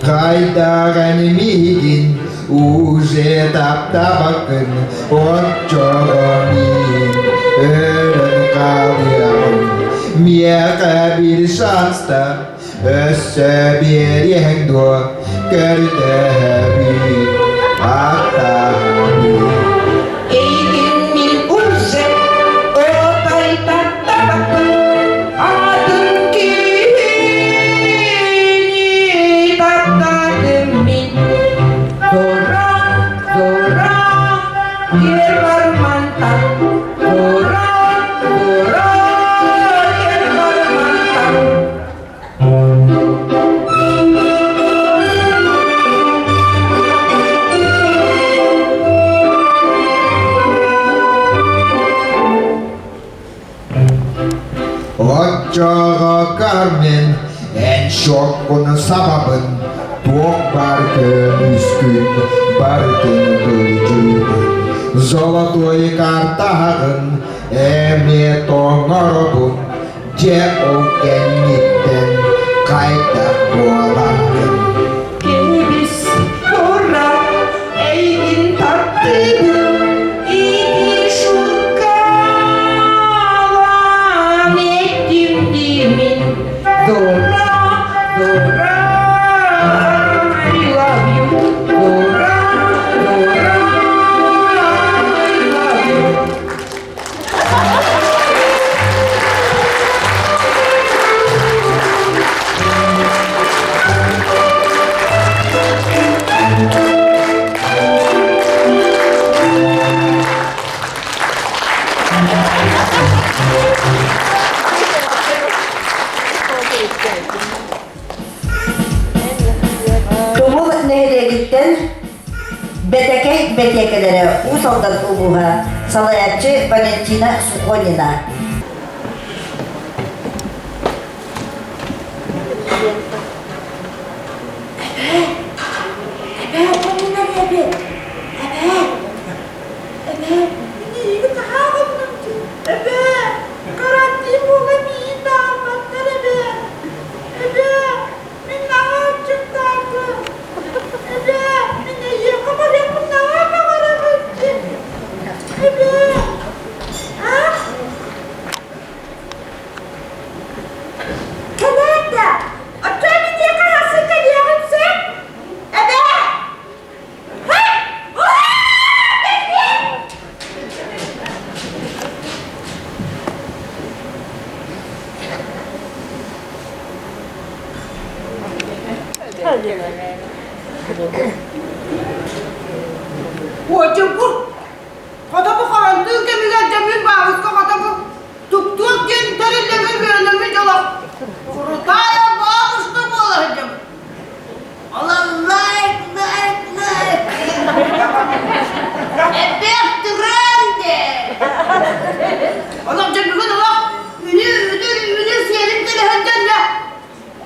Хайдаҕын миигин уже таптабаккын, оччоҕо миин өлөн хаалыаҕым. Миэхэ биир шанста өссө биэриэҥ дуо, көрдөһөбүн, аттаһабын. Эйигин мин уже отой таптабаппын, атын киһини таптадым мин. Дора, дора, киэр бармантан, дора, дора, киэр бармантан. Оччоҕо Кармен эн шоккун сабабын, туох баар көмүскүн барытын былдьыыбын. Золотой картаҕын эмиэ тоҥоробун, Дьэ ол кэнниттэн хайдах буолаҕын? Кэбис тура эйигин таптыыбын ити шуткалаан эттим диимин Дора, Дора, I love you Дора, Дора, I love you Тумул нэһилиэгиттэн Бэтэкэй бэтиэкэлэрэ Уус Алдан улууһа, салайааччы Валентина Сухонина. Эбээ, эбээ, хомунар эбээ, эбээ, эбээ, миигин наһаа хомунар эбээ, карантин буола миигин таһаарбаттар эбээ, эбээ, Мин наһаа аччыктаатым. Эбээ, мин эйиэхэ барыахпын наһаа баҕарабын. Эбээ, а? Кэлээт да, оччоо миэхэ хасыы кэлиэҕин сөп. Эбээ! Һэ! Уочуку, хото бу харантыын кэмигэр дьэммин баабыска хото бу туктуох диэн тэриллэҥҥэ үөрэнэммит дьоло крутая бабушка буола сылдьабыт. Олор лайк, лайк, лайк. Эбиэх түрэнде. Олох дьэ бүгүн олох үнү үтүр үнү сиэрин төлөһөн дьэннэ.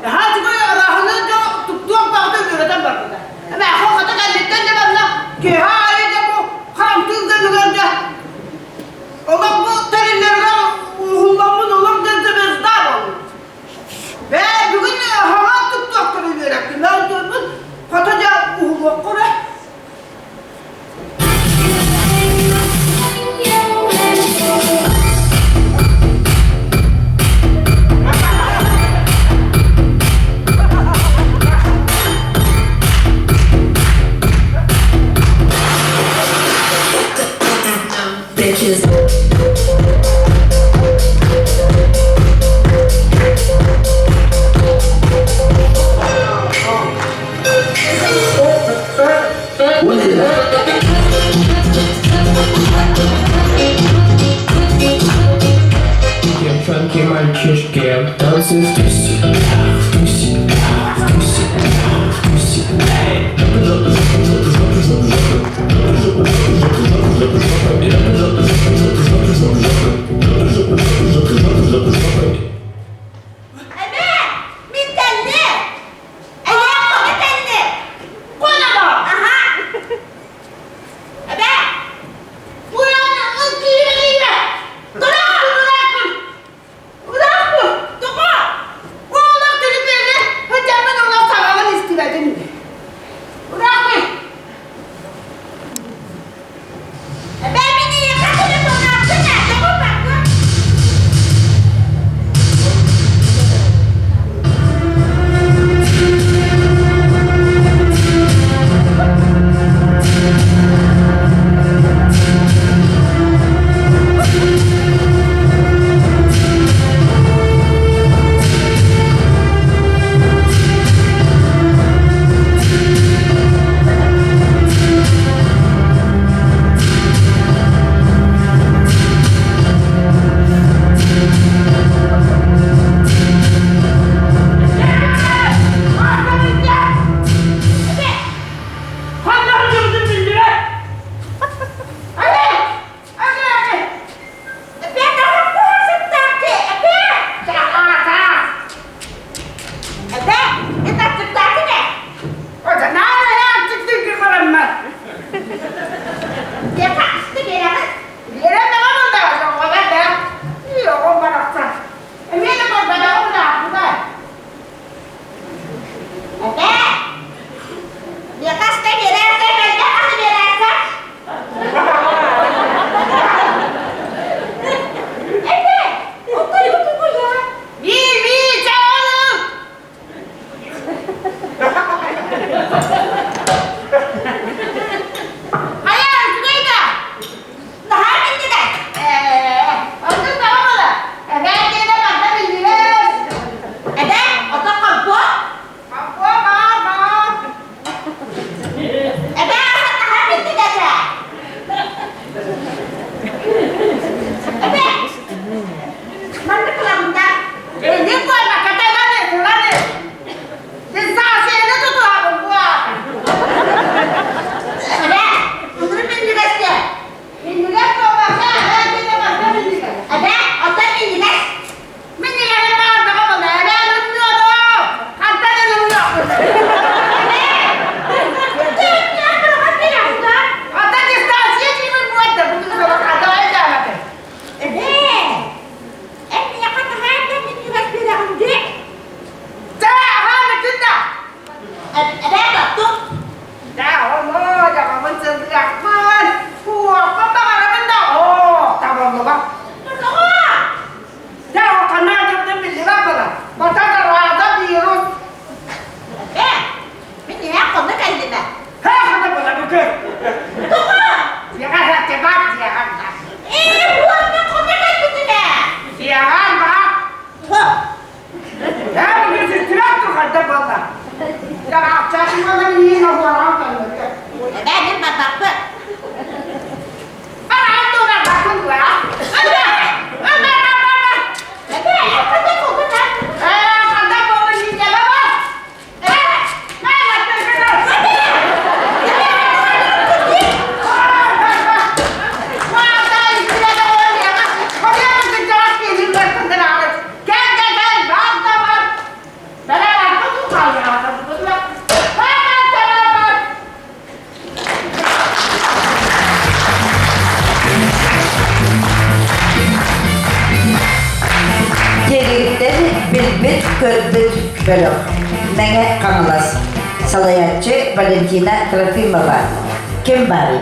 Наһаа үчүгэй арааһыны дьо туктуох баҕата үөрэтэн барбыта. Эмээхэ хата кэнниттэн дьэ манна киэһэ аайы дьэ бу харамтыыр кэмигэр дьэ олох бу тэриллэргэ уһулламмын олох дьэ звезда буоллум. Бээ бүгүн хаҥа туттуохтарын үөрэттим. Мен турбут хата дьэ Девчонки, мальчишки, танцы в тусе, в тусе, в тусе, в тусе. Жопу, жопу, жопу, жопу, жопу, жопу, жопу, жопу, жопу, жопу, жопу, жопу, жопу, жопу, жопу, жопу, жопу. Эбээ, мин кэллим. Эйээ, хоно кэллим. Хономо. Аха. Эбээ. Ураана ыл киирэ киирэ. Тура! Урааппын. Тоҕо? Оҕолор төлөпүөнэ сылдьаммын олох саҥаҕын истибэтим. Урааппын. Эбээ, мин эйиэхэ телефоннаахпын ээ. Тоҕо баргын? Эбээ, Ханна сылдьыбытын биллибэт. Ане! Ане, ане! эбээ, тоҕо куһа сыттаахтыы? Эбээ! Саха-саа! Эбээ, эн аччыктаатыҥ ээ? Диэхэ аста биэрэҕин? Эбээ, миэхэ аста биэрээсэ, мэлдьэх аһы биэрээсэ. Эбээ, оттон бу тугуй аа? Наһаа минньигэс. Эбээ, оттон компот? Эбээ, аһа наһаа минньигэс ээ. Эбээ, маннык ылабын да. Эбээ, ынырык минньигэс диэ. Эбээ, оттон минньигэс. Эбээ, эн миэхэ наһаа да минньигэс биэрэҕин дии. Эбээ, тоттум. Тоҕо? Эбээ, мин эһээ хонно кэллим ээ. Тоҕо? Ээ, уонна хонно кэлбитим ээ. Тоҕо? Эбээ, мин барбаппын. Эбээ, эн ханна буолбут аа? Дириҥтэн билбит-көрбүт бөлөх Мэҥэ Хаҥалас салайааччы Валентина Трофимова ким баарый?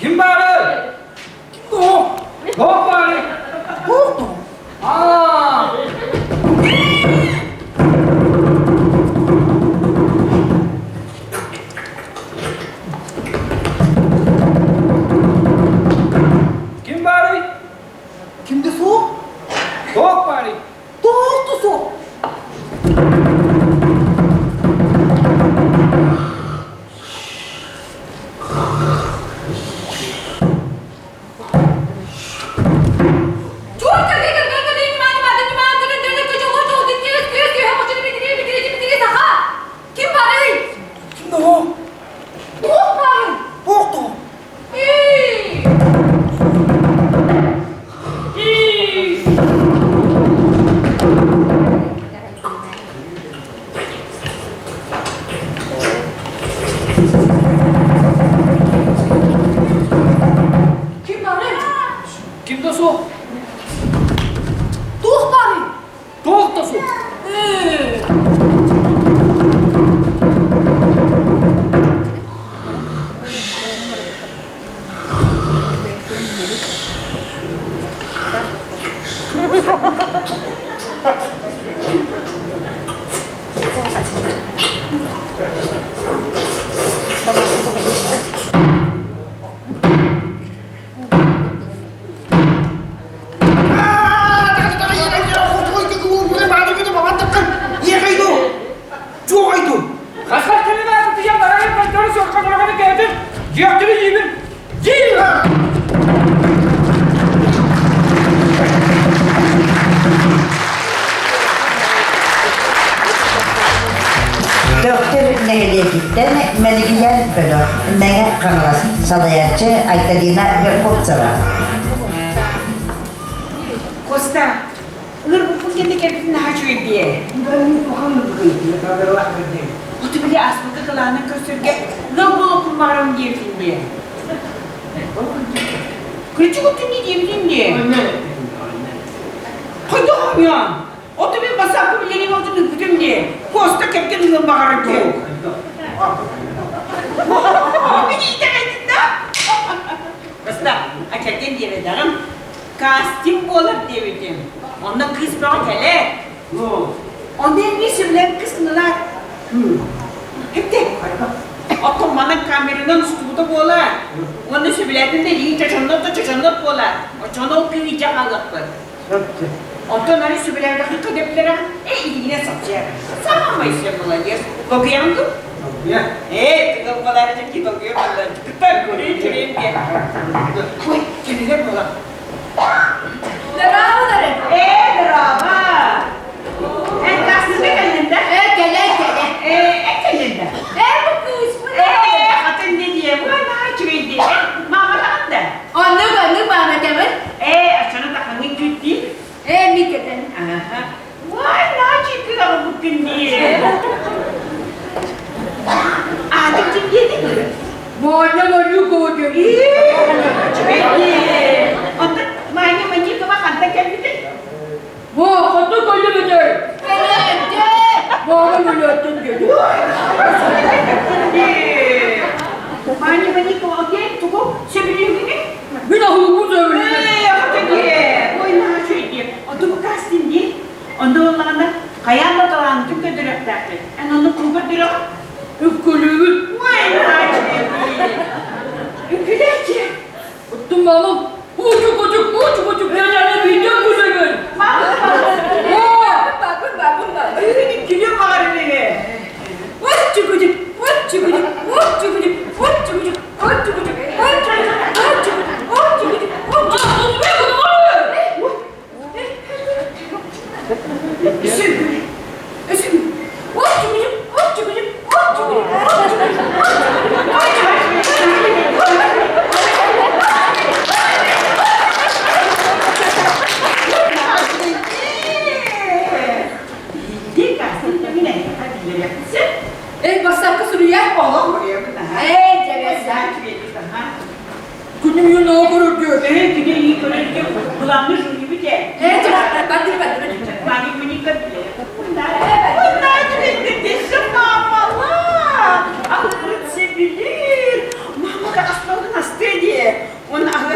Ким баарый? Туох? Туох баарый? Туох туох? Аа! Ким баарый? Ким да суох? Туох баарый? Туох да суох. Ким барый? Ким да суох. Туох баарый? Туох туох? Ким барый? Ким да суох. Туох барый? Туох да суох. Төхтүр нэһилиэгиттэн Мэлигийээн бөлөх Мэҥэ Хаҥалас салайааччы Айталина Верховцева. Коста, ырбыппын кэннэ кэлбитин наһаа үчүгэй дии. Оту били ааспыкка кылаанын көрсөргө ыал буолуохпун баҕарабын диэбитин дии. Кырдьык оттон диэбитин дии. Хайдах оонньоон? Оту мин басааппы билэрин отун ыппытым дии. Коста кэргэн ылыан баҕарар дии. Мин итэҕэйдим да. Баста, а кэргэн диэбэтэҕим. Кастинг буолар диэбитим. Онно кыыс бөҕө кэлэр. Онно эмиэ сөбүлээн кыыс гынылар. Хепте. Оттон манан камеранан устубута буолар. Уонна сөбүлээтим да илии чочоннот да чочоннот буолар. Оччоҕуна ол кыыһы илдьэ хаалыахпыт. Оттон ары сөбүлээбэтэххин көдөптөрө, э илиинэ сапчыар. Самый все молодец. Долгуйаҕын дуу? Ээ, тыгылбалаары дьэ долгуйа буолла. Кытта көрүн чөрүн диэн. Ой, кэлилэр буолар. Здорово, Ээ, здорово. Эн тахсыга кэллин да? Э, кэлэ, кэлэ. Ээ, эн кэллин да? Э, бу кыыспын. Ээ, хатын не диэ, буана үчүгэй диэ. Мама таҕын да? Оннук, оннук мааматабын. Ээ, оччону тахаҥҥын күүттүү. Ээ, микэтэн. Аха. Уай, наачы кыраҕы дии. Аатыҥ ким диэтиҥ? Маня Манюкова диэн. Үчүгэй дии. Онтон Маня Манюкова хантан кэлбитий? Бу, хантан кэлбитий? Кэлээччи! Маня Мөлөөттөн диэти. Маня Манюкова, окей, тугу сөбүлүүгүнүй? Мин аһылыгы сөбүлүүбүн. Ээ, хата дии. Ой, наачы дии. Онтон бу кастинг дии. Онно буоллаҕына, хайаан да талаанытын көрдөрүөхтээхпит. Эн онно тугу көрдөрөҕүн? Үҥкүүлүүбүн. Ой, наачы дии. Үҥкүүлээччи. Оттон мамам учук-учук, учук-учук, мен биирдэ үҥкүүлүүбүн. Мама, Бабын, бабын, бабын. Үҥкүүлүө баҕарар ини. Учук-учук, учук-учук, учук-учук, учук-учук, учук-учук, учук-учук, учук-учук, учук-учук, учук-учук. Үсү. Үсү. Учук-учук, учук-учук, учук-учук, Эй, бассаапка суруйар. Эй, Күнүм юн оҕо көрөргө. Эй, бардыр, бардыр. Уонна аһыга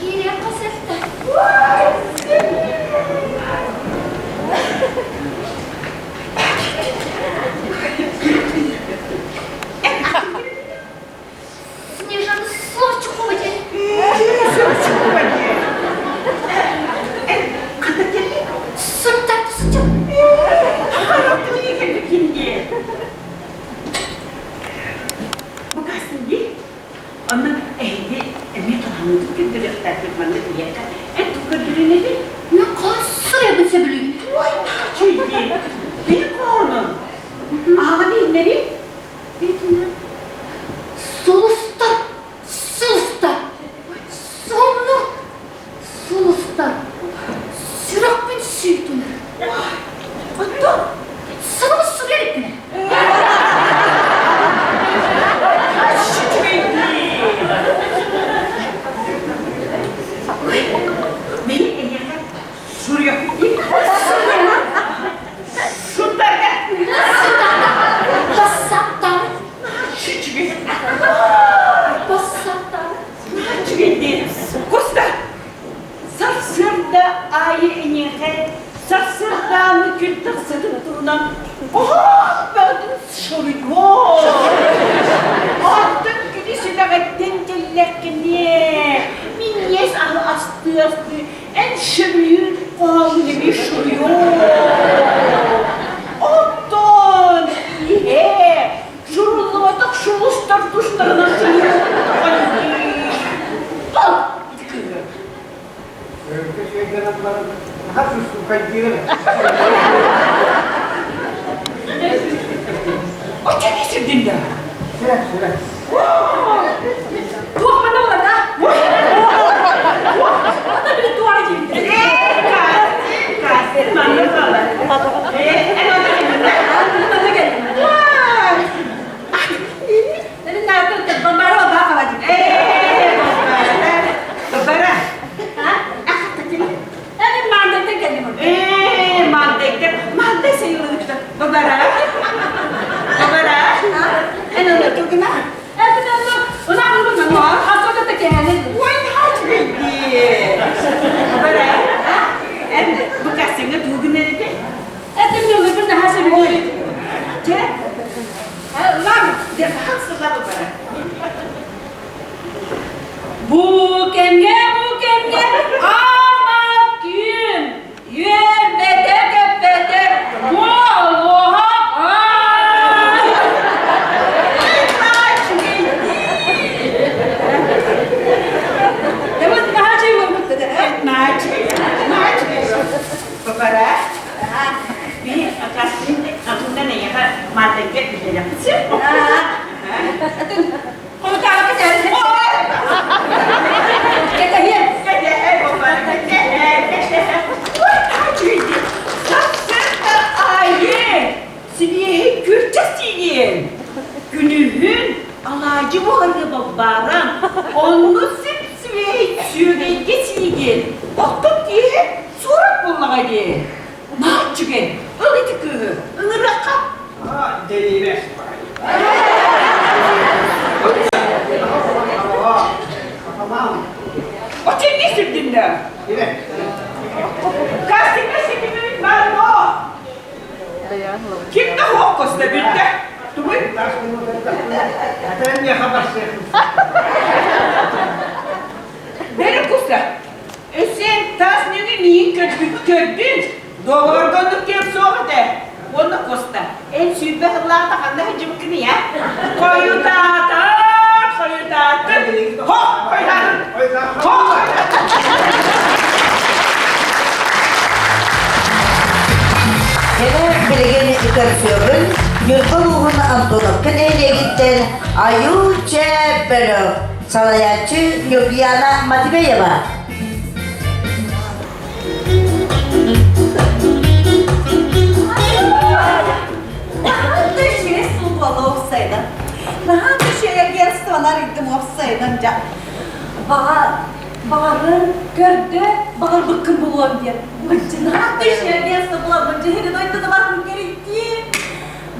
Киириэххэ сөп Снежана Сочкова Онно эһиги эмиэ туһаныытын көрдөрүөхтээхпит маннык ийэхэ. Эн тугу көрдөрүнэбит? Мен хассырайбын сөбүлүүбүн. Ой, наачуйди. Били хоһоонун. Ааҕан иһиннэри. Битинэн сулустар, сулустар, сонно сулустар, сүрэхпин сүүтүнэр. Оттон Сылы сүрэриккинэ. Мин эйиэхэ суруйуохпун Сутарга. Бассаптар. Бассаптар. Коста, сарсыарда аайы эйиэхэ сарсыардааны күн тахсытын туһунан оһоох бөҕөтүн суруйуо. Оттон күнү сүлэҕиттэн кэллэххиниэ, минньиэс аһы астыы-астыы Эн сөбүлүүр хоһооҥҥун эмиэ суруйуо. Оттон иһэ суруллубатах сулустар тустарынан суруйуохтаҕын дии. Ол ити кыыһы. Өргө сиэрдэнэн баран, наһаа сустукайдыыр эбит. Оччо не сирдин да? Сүрэ, сүрэ. Туох манна олорда? Ата били туара диэбит. Бу кэмҥэ, бу кэмҥэ ама күн үөрбэтэ-көппөтө буолуоҕа. Сибиэһэй күрчэх тиийиэн, күнүһүн алаадьы буһарга балбааран, онно сип-сибиэһэй сүөгэйгэ сиигин, оттон киэһэ суорат буоллаҕа дии. Нааччыгын, ыл ити кыыһы, ыҥырыахха. Дэриэбэс Оччо сирдиннэ. Кастиҥҥа ситиммит баар дуо? Ким да суох көстө билдэ. Тугуй? Бери куста. Өссө тас нүгү миин көрбүт көрдүн. Доҕоргонук киэп суох этэ. Уонна Коста, эн 20 сыллаахта ханна сылдьыбыккыный а? Хойутаатар, хойутаатар. Хоп, хойутаатар. Хоп, Кэлэ билигин көрсүөҕүн Ньурба улууһун Антоновка нэһилиэгиттэн Айуу Чэ бөлөх салайааччы Ньургуяна Матвеева. Наһаа да үчүгэй агентстволар ыйдым уопсайынан дьа. Баҕа Көрдө, баҕарбыккын булуом диэн. Мырдьынаах түшүө место буламмын дьиһини дойдуну барбын кэриттиим.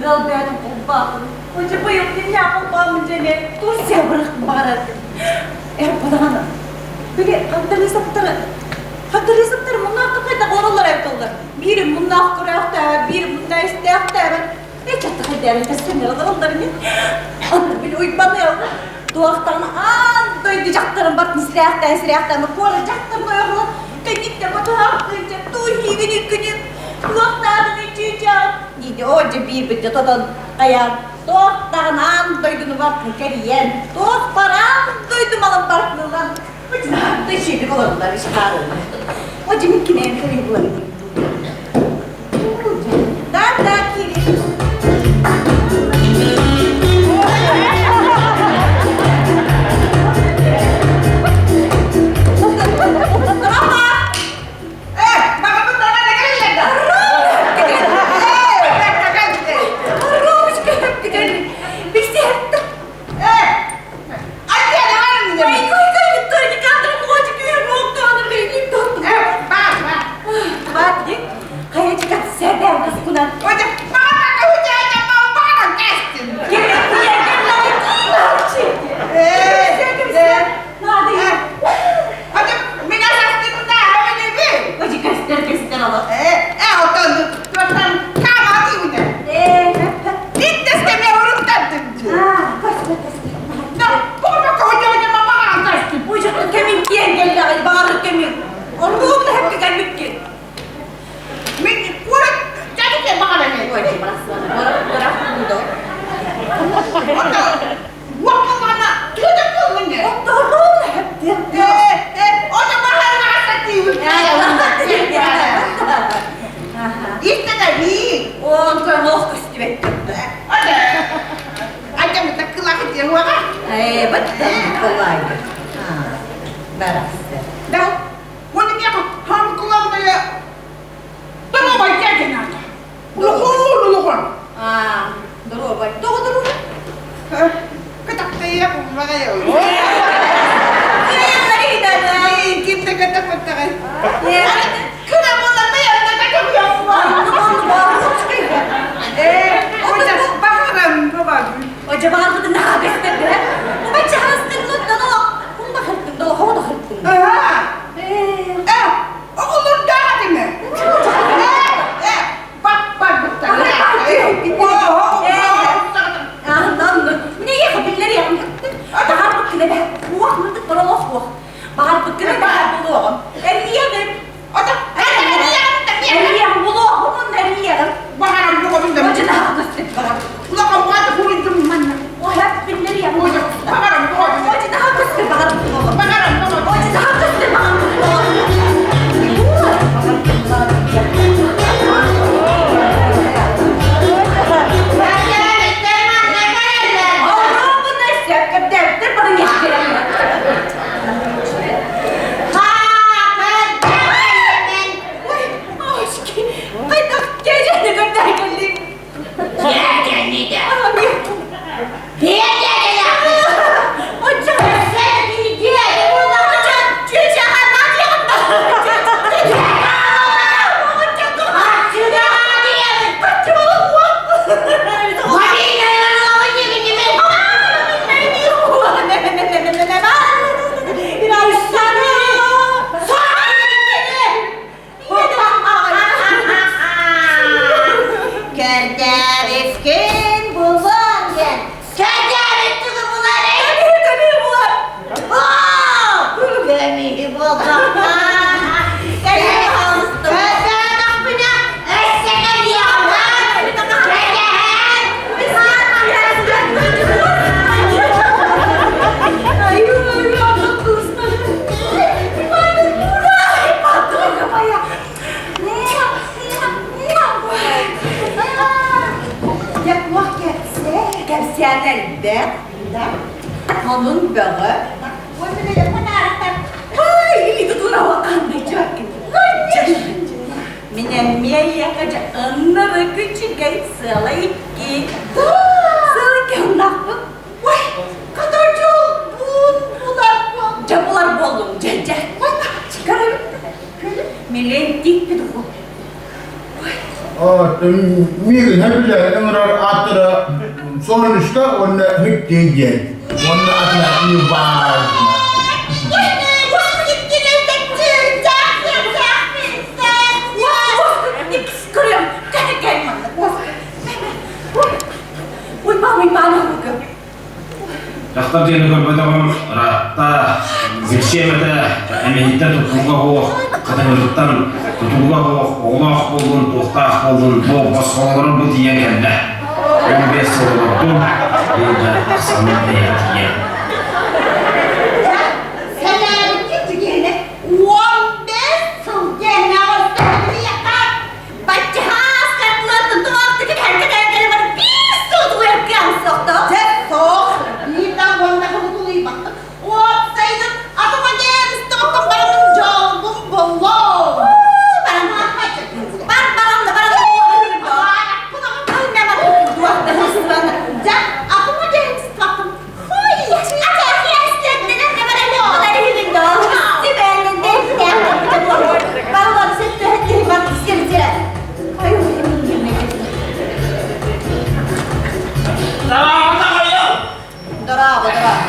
Ыал бэйэтин холбаатын. Оче быйыл киниэхэ холбааммын дьэме Турция бырахпын баҕарардым. Эр бадаҕаны. Били хантарыысаптары хантарыысаптары муннаахта хайдах олороллор эбит Биирим муннаах көрөөхтөөбөт, биирим муннаа истээхтээбэт. Эчэттэ хайдарын кэссэннэр олороллор ини. Онно били уйбаныал. Туохтан аан дойду дьахтарын бартын сирээхтээн сирээхтээн куора дьахтарын ойоҕолон кэнниттэн батыһаахтыынча туу иһиигин күнү туохтаатын үчүүчээн диidi оо дьэ биирбит дьэ тотон хайаан туох даҕаны аан дойдуну бартын кэрийэн туох бараан дойду малын бартын ылан бычнаатты ишиитик олордулар ишхаарылар о дьимин кинээн кэлин булан да да кири Нэлээн тиийбит уһу. Миигин билэ ыҥырар ааттара Солнышко уонна Мүттей диэн. Уонна атына неважно. Дьахтар диэни көрбөтөҕүм ыраатта, билсиэм этэ, эмиһиттэн тутулуга суох, хатыҥырыттан тутулуга суох, оҕолоох буоллун, туохтаах буоллун, бу босхолорум бу тиийэн кэллэ. 15 сыл олордум, биир тахсаммын бэйэм тиийэн. Сэлээрикки түгэнэ 15 сыл диэн Баччаһаас картылартан туохтык кэркэ бар биир сыл туйаркыам сохто. Дьэ, суох. Биир да уонна хабытулуйбаттык. Уопсайынан атыма диэн барамын дьолбум боллоо. Бар барам да барам. Дьэ, атыма диэн Дорообо, дорообо.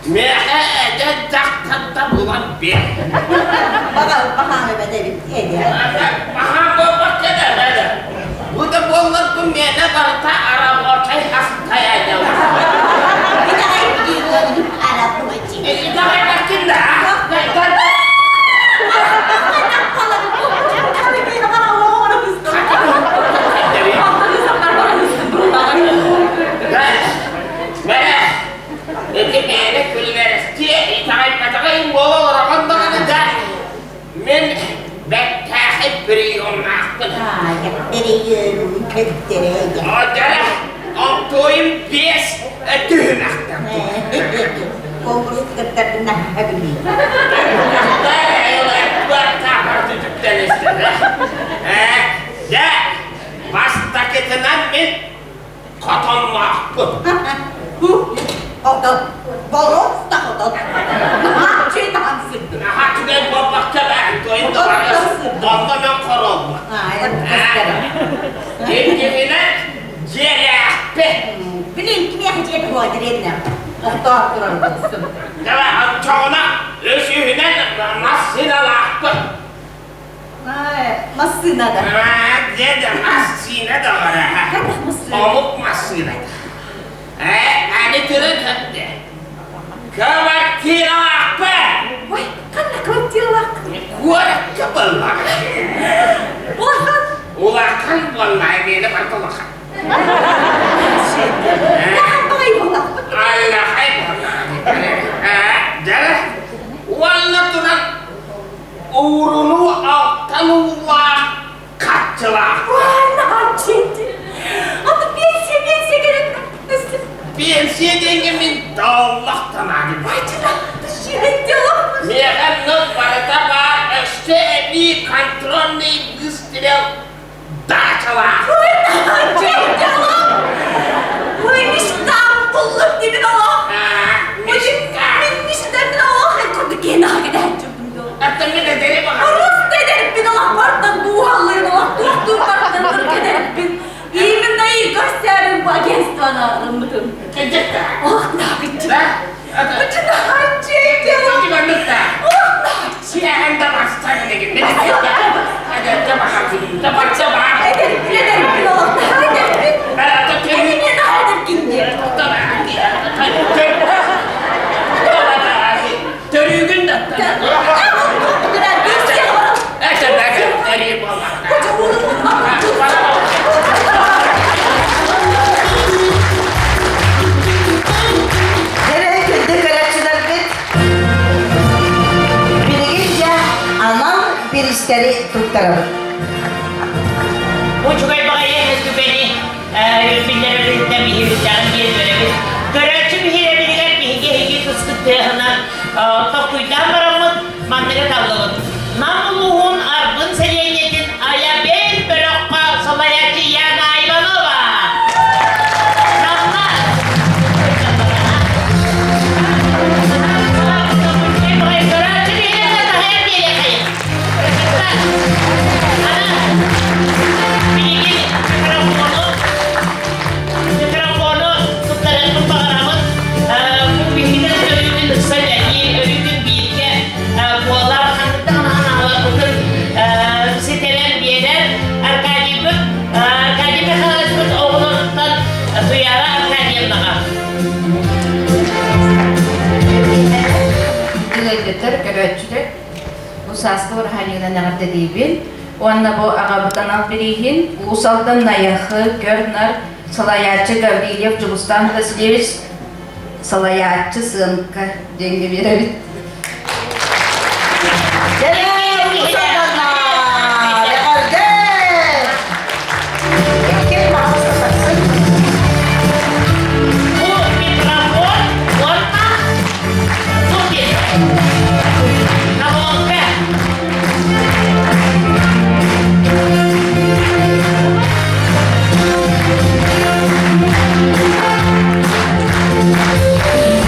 Миэхэ эдэр дьахтарда булан биэр. Баҕа баһаам эбэт эбит эдэр. Баһаам буолбакка да эбэт. Бу да буолларбын миэнэ барыта рабочай астайа Итэҕэйбэккин да? Ити мээнэ күллэрэстиэ итэҕэйбэтэҕиҥ буола олороҕун даҕаны да мин бэртээхэй приемнаахпын. Одара онтуойум биэс түһүмэхтэн. Конкурс кыттарбын билии. Дьэ, бастакытынан мин хотонноохпун. Хотон, боруос да хотон. Наһаа үчүгэй таһамсык. Наһаа үчүгэй буолбакка бээн туойун да барыс, онно мен хоролбут. Иккиһинэн дьиэлээхпин. Билин кимиэхэ дьиэ туһуга дэриэбинэ охтоох турар буолсун. Дьэ, оччоҕуна үсүһүнэн массыыналаахпын. Массыына да. Дьэ, массыына да бара. Омук массыыната. Ээ, аны туран хөттө. Квартиралаахпын. Ой, ханна квартиралаах? Куоракка буоллаҕа. Улахан. Улахан буоллаҕа, миэнэ барыта улахан. Улахан баҕайы буоллахпыт. Аллахай буоллаҕа. Ээ, дьэ, уонна туран Ууруну алтан уулаах хаччылаах. Аты пенсия, пенсия керек. Пенсия деньги мин доллахтанаадым. Миэхэ нөл барыта баар өссө эбии контрольный выстрел даачалаах. Ой, мечтам буллум дебин олох. Мин мечтам олох курдук киһи Рус олох бартан дууһаллыын олох туохтуу бартан кэдэрбин. Именно Игорь Сярин бу агентствоны арыммытым. Ох, нагыччы. Төрүүгүн да. Дьэ, күндү көрөөччүлэрбит, билигин дьэ анал бириистэри туттарабыт. Учугай баҕайы түгэни биллэрэрбититтэн биһириттээҕин диэн үөрэбит. Көрөөччү биһирэбилигэр биһиги эһиги тускут тыаһынан толкуйдаан бараммыт манныгы таллыбыт. Нам улууһун Арбын сэлиэнньэтин Айабел бөлөххө салайааччы Яна Иванова. Намна. сааскы бырааһынньыгынан эҕэрдэлиибин уонна бу аҕабыт анал бирииһин Уус Алдан Найахы көр-нар салайааччы Гаврильев Дьулустаан Васильевич салайааччы сыанка диэҥҥэ биэрэбит.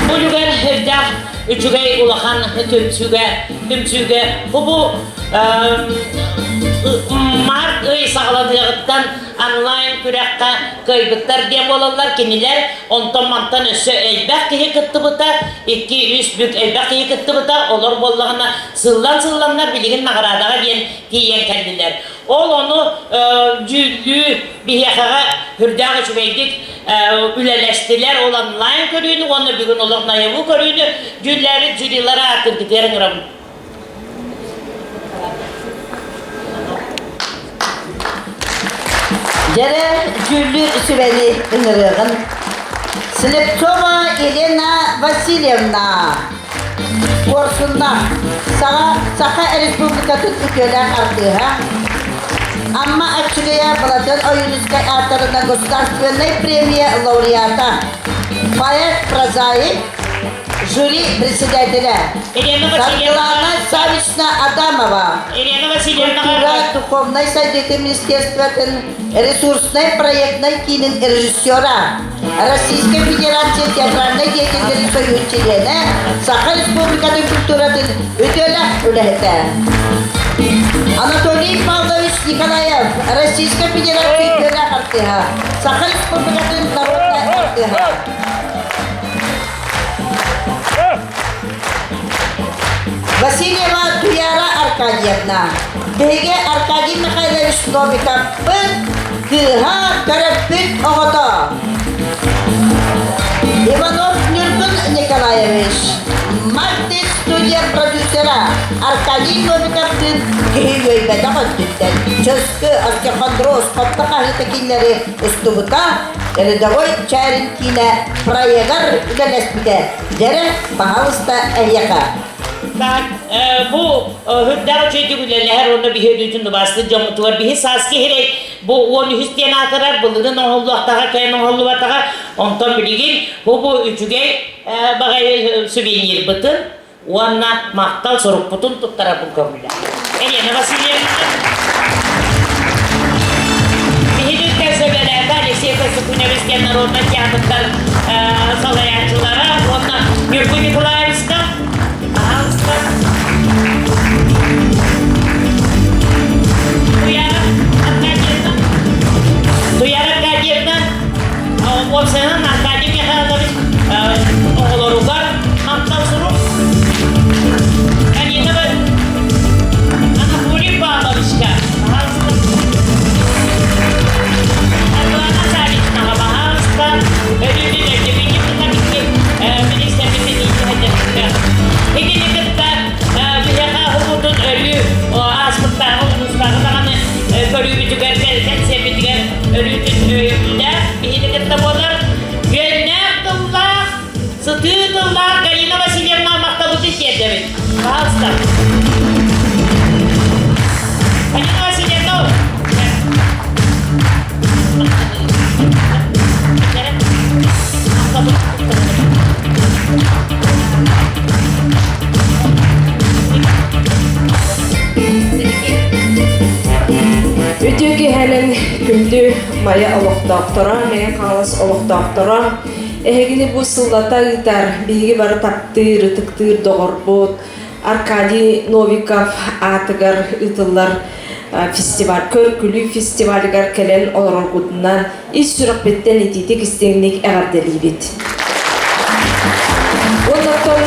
Бу үлүгэр үрдээх үчүгэй улахан түмсүүгэ түмсүүгэ бу бу март ый саҕаланыаҕыттан онлайн күрэххэ кыайбыттар диэн буолаллар. Кинилэр онтон-мантан өссө элбэх киһи кыттыбыта, 2-3 бүк элбэх киһи кыттыбыта. Олор буоллаҕына сыллан-сылланнар билигин наҕараадаҕа диэн тиийэн кэллилэр. Ол ону дьүүллүү биһиэхэҕэ үрдээх үчүгэйдик үлэлэстилэр. Ол онлайн көрүүнү уонна бүгүн олох наяву көрүүнү дьүүллээбит жюрилары ааттыргытыгар ыҥырабын. Дьэрэ дьүүллүүр сүбэни ыҥырыаҕын. Слепцова Елена Васильевна Куорсуннаах Саха, Саха Республикатын үтүөлээх артыыһа, Амма Аччыгыйа Былатыан Ойуунускай ааттарынан государственнай премия лауреата, поэт, прозаик, Жюри председателя Саргылана Савична Адамова, Культура духовнай сайдыытын министерствотын ресурснай проектнай киинин режиссера, Российскай Федерация театральнай деятеллэрин союһун чилиэнэ, Саха Республикатын культуратын үтүөлээх үлэһитэ. Анатолий Павлович Николаев, Российскай Федерация үтүөлээх артыыһа, Саха Республикатын народнай артыыһа. Васильева Туяра Аркадьевна, биһиги Аркадий Михайлович Новиковпыт кыыһа төрөппүт оҕото. Иванов Ньургун Николаевич, Мартин студия продюсера Аркадий Новиковтыын киһи үөйбэтэх өттүттэн чөскө остеохондроз хопто хаһыыта кинилэри устубута Рядовой Чээрин киинэ проегар үлэлэспитэ. Дьэрэ, баһаалыста эһиэхэ. Так, бу үрдээх үчүгэйдик үлэлэһэр уонна биһи өдүүтүн убаастыыр дьоммутугар биһи сааскы иһирэй бу 13 диэн аатырар былырын оҥоһуллуохтаҕа кэлин оҥоһуллубатаҕа онтон билигин бу бу үчүгэй баҕайы сувенирбытын уонна махтал сурукпутун туттарарбын көҥүлэ. Елена Васильевна Биһиги сөбэлээтэ Алексей Костюкуневич диэн народнай театрдар салайааччылара уонна Ньургун Николаевичка пожалуйста Туяра Аркадьевна Туяра Аркадьевна уопсайынан Аркадий Михайлович оҕолоругар махтал сурук Галина Анатолий Павловичка пожалуйста Светлана Савичнаҕа пожалуйста Өрүүтүн өйдөбүнньүк кытта министербитин иитиһэдэргэ Итини кытта биһиэхэ уһугутун өрүү ааспыттааҕы улуустааҕы даҕаны көрүүбүтүгэр кэнсиэрбитигэр өрүүтүн өйөбүллээх биһиги кытта буолар үөннээх тыллаах сытыы тыллаах Галина Васильевна махталбытын тиэрдэбит. Пожалуйста. Галина Васильевна. Үтүө киэһэнэн күндү Майа олохтоохторо, Мэҥэ Хаҥалас олохтоохторо, эһигини бу сыллата ыытар, биһиги бары таптыыр, ытыктыыр доҕорбут Аркадий Новиков аатыгар ыытыллар фестиваль, көр-күлүү фестивалыгар кэлэн олороргутунан ис сүрэхпиттэн итиитик истиҥник эҕэрдэлиибит. Уонна оттон.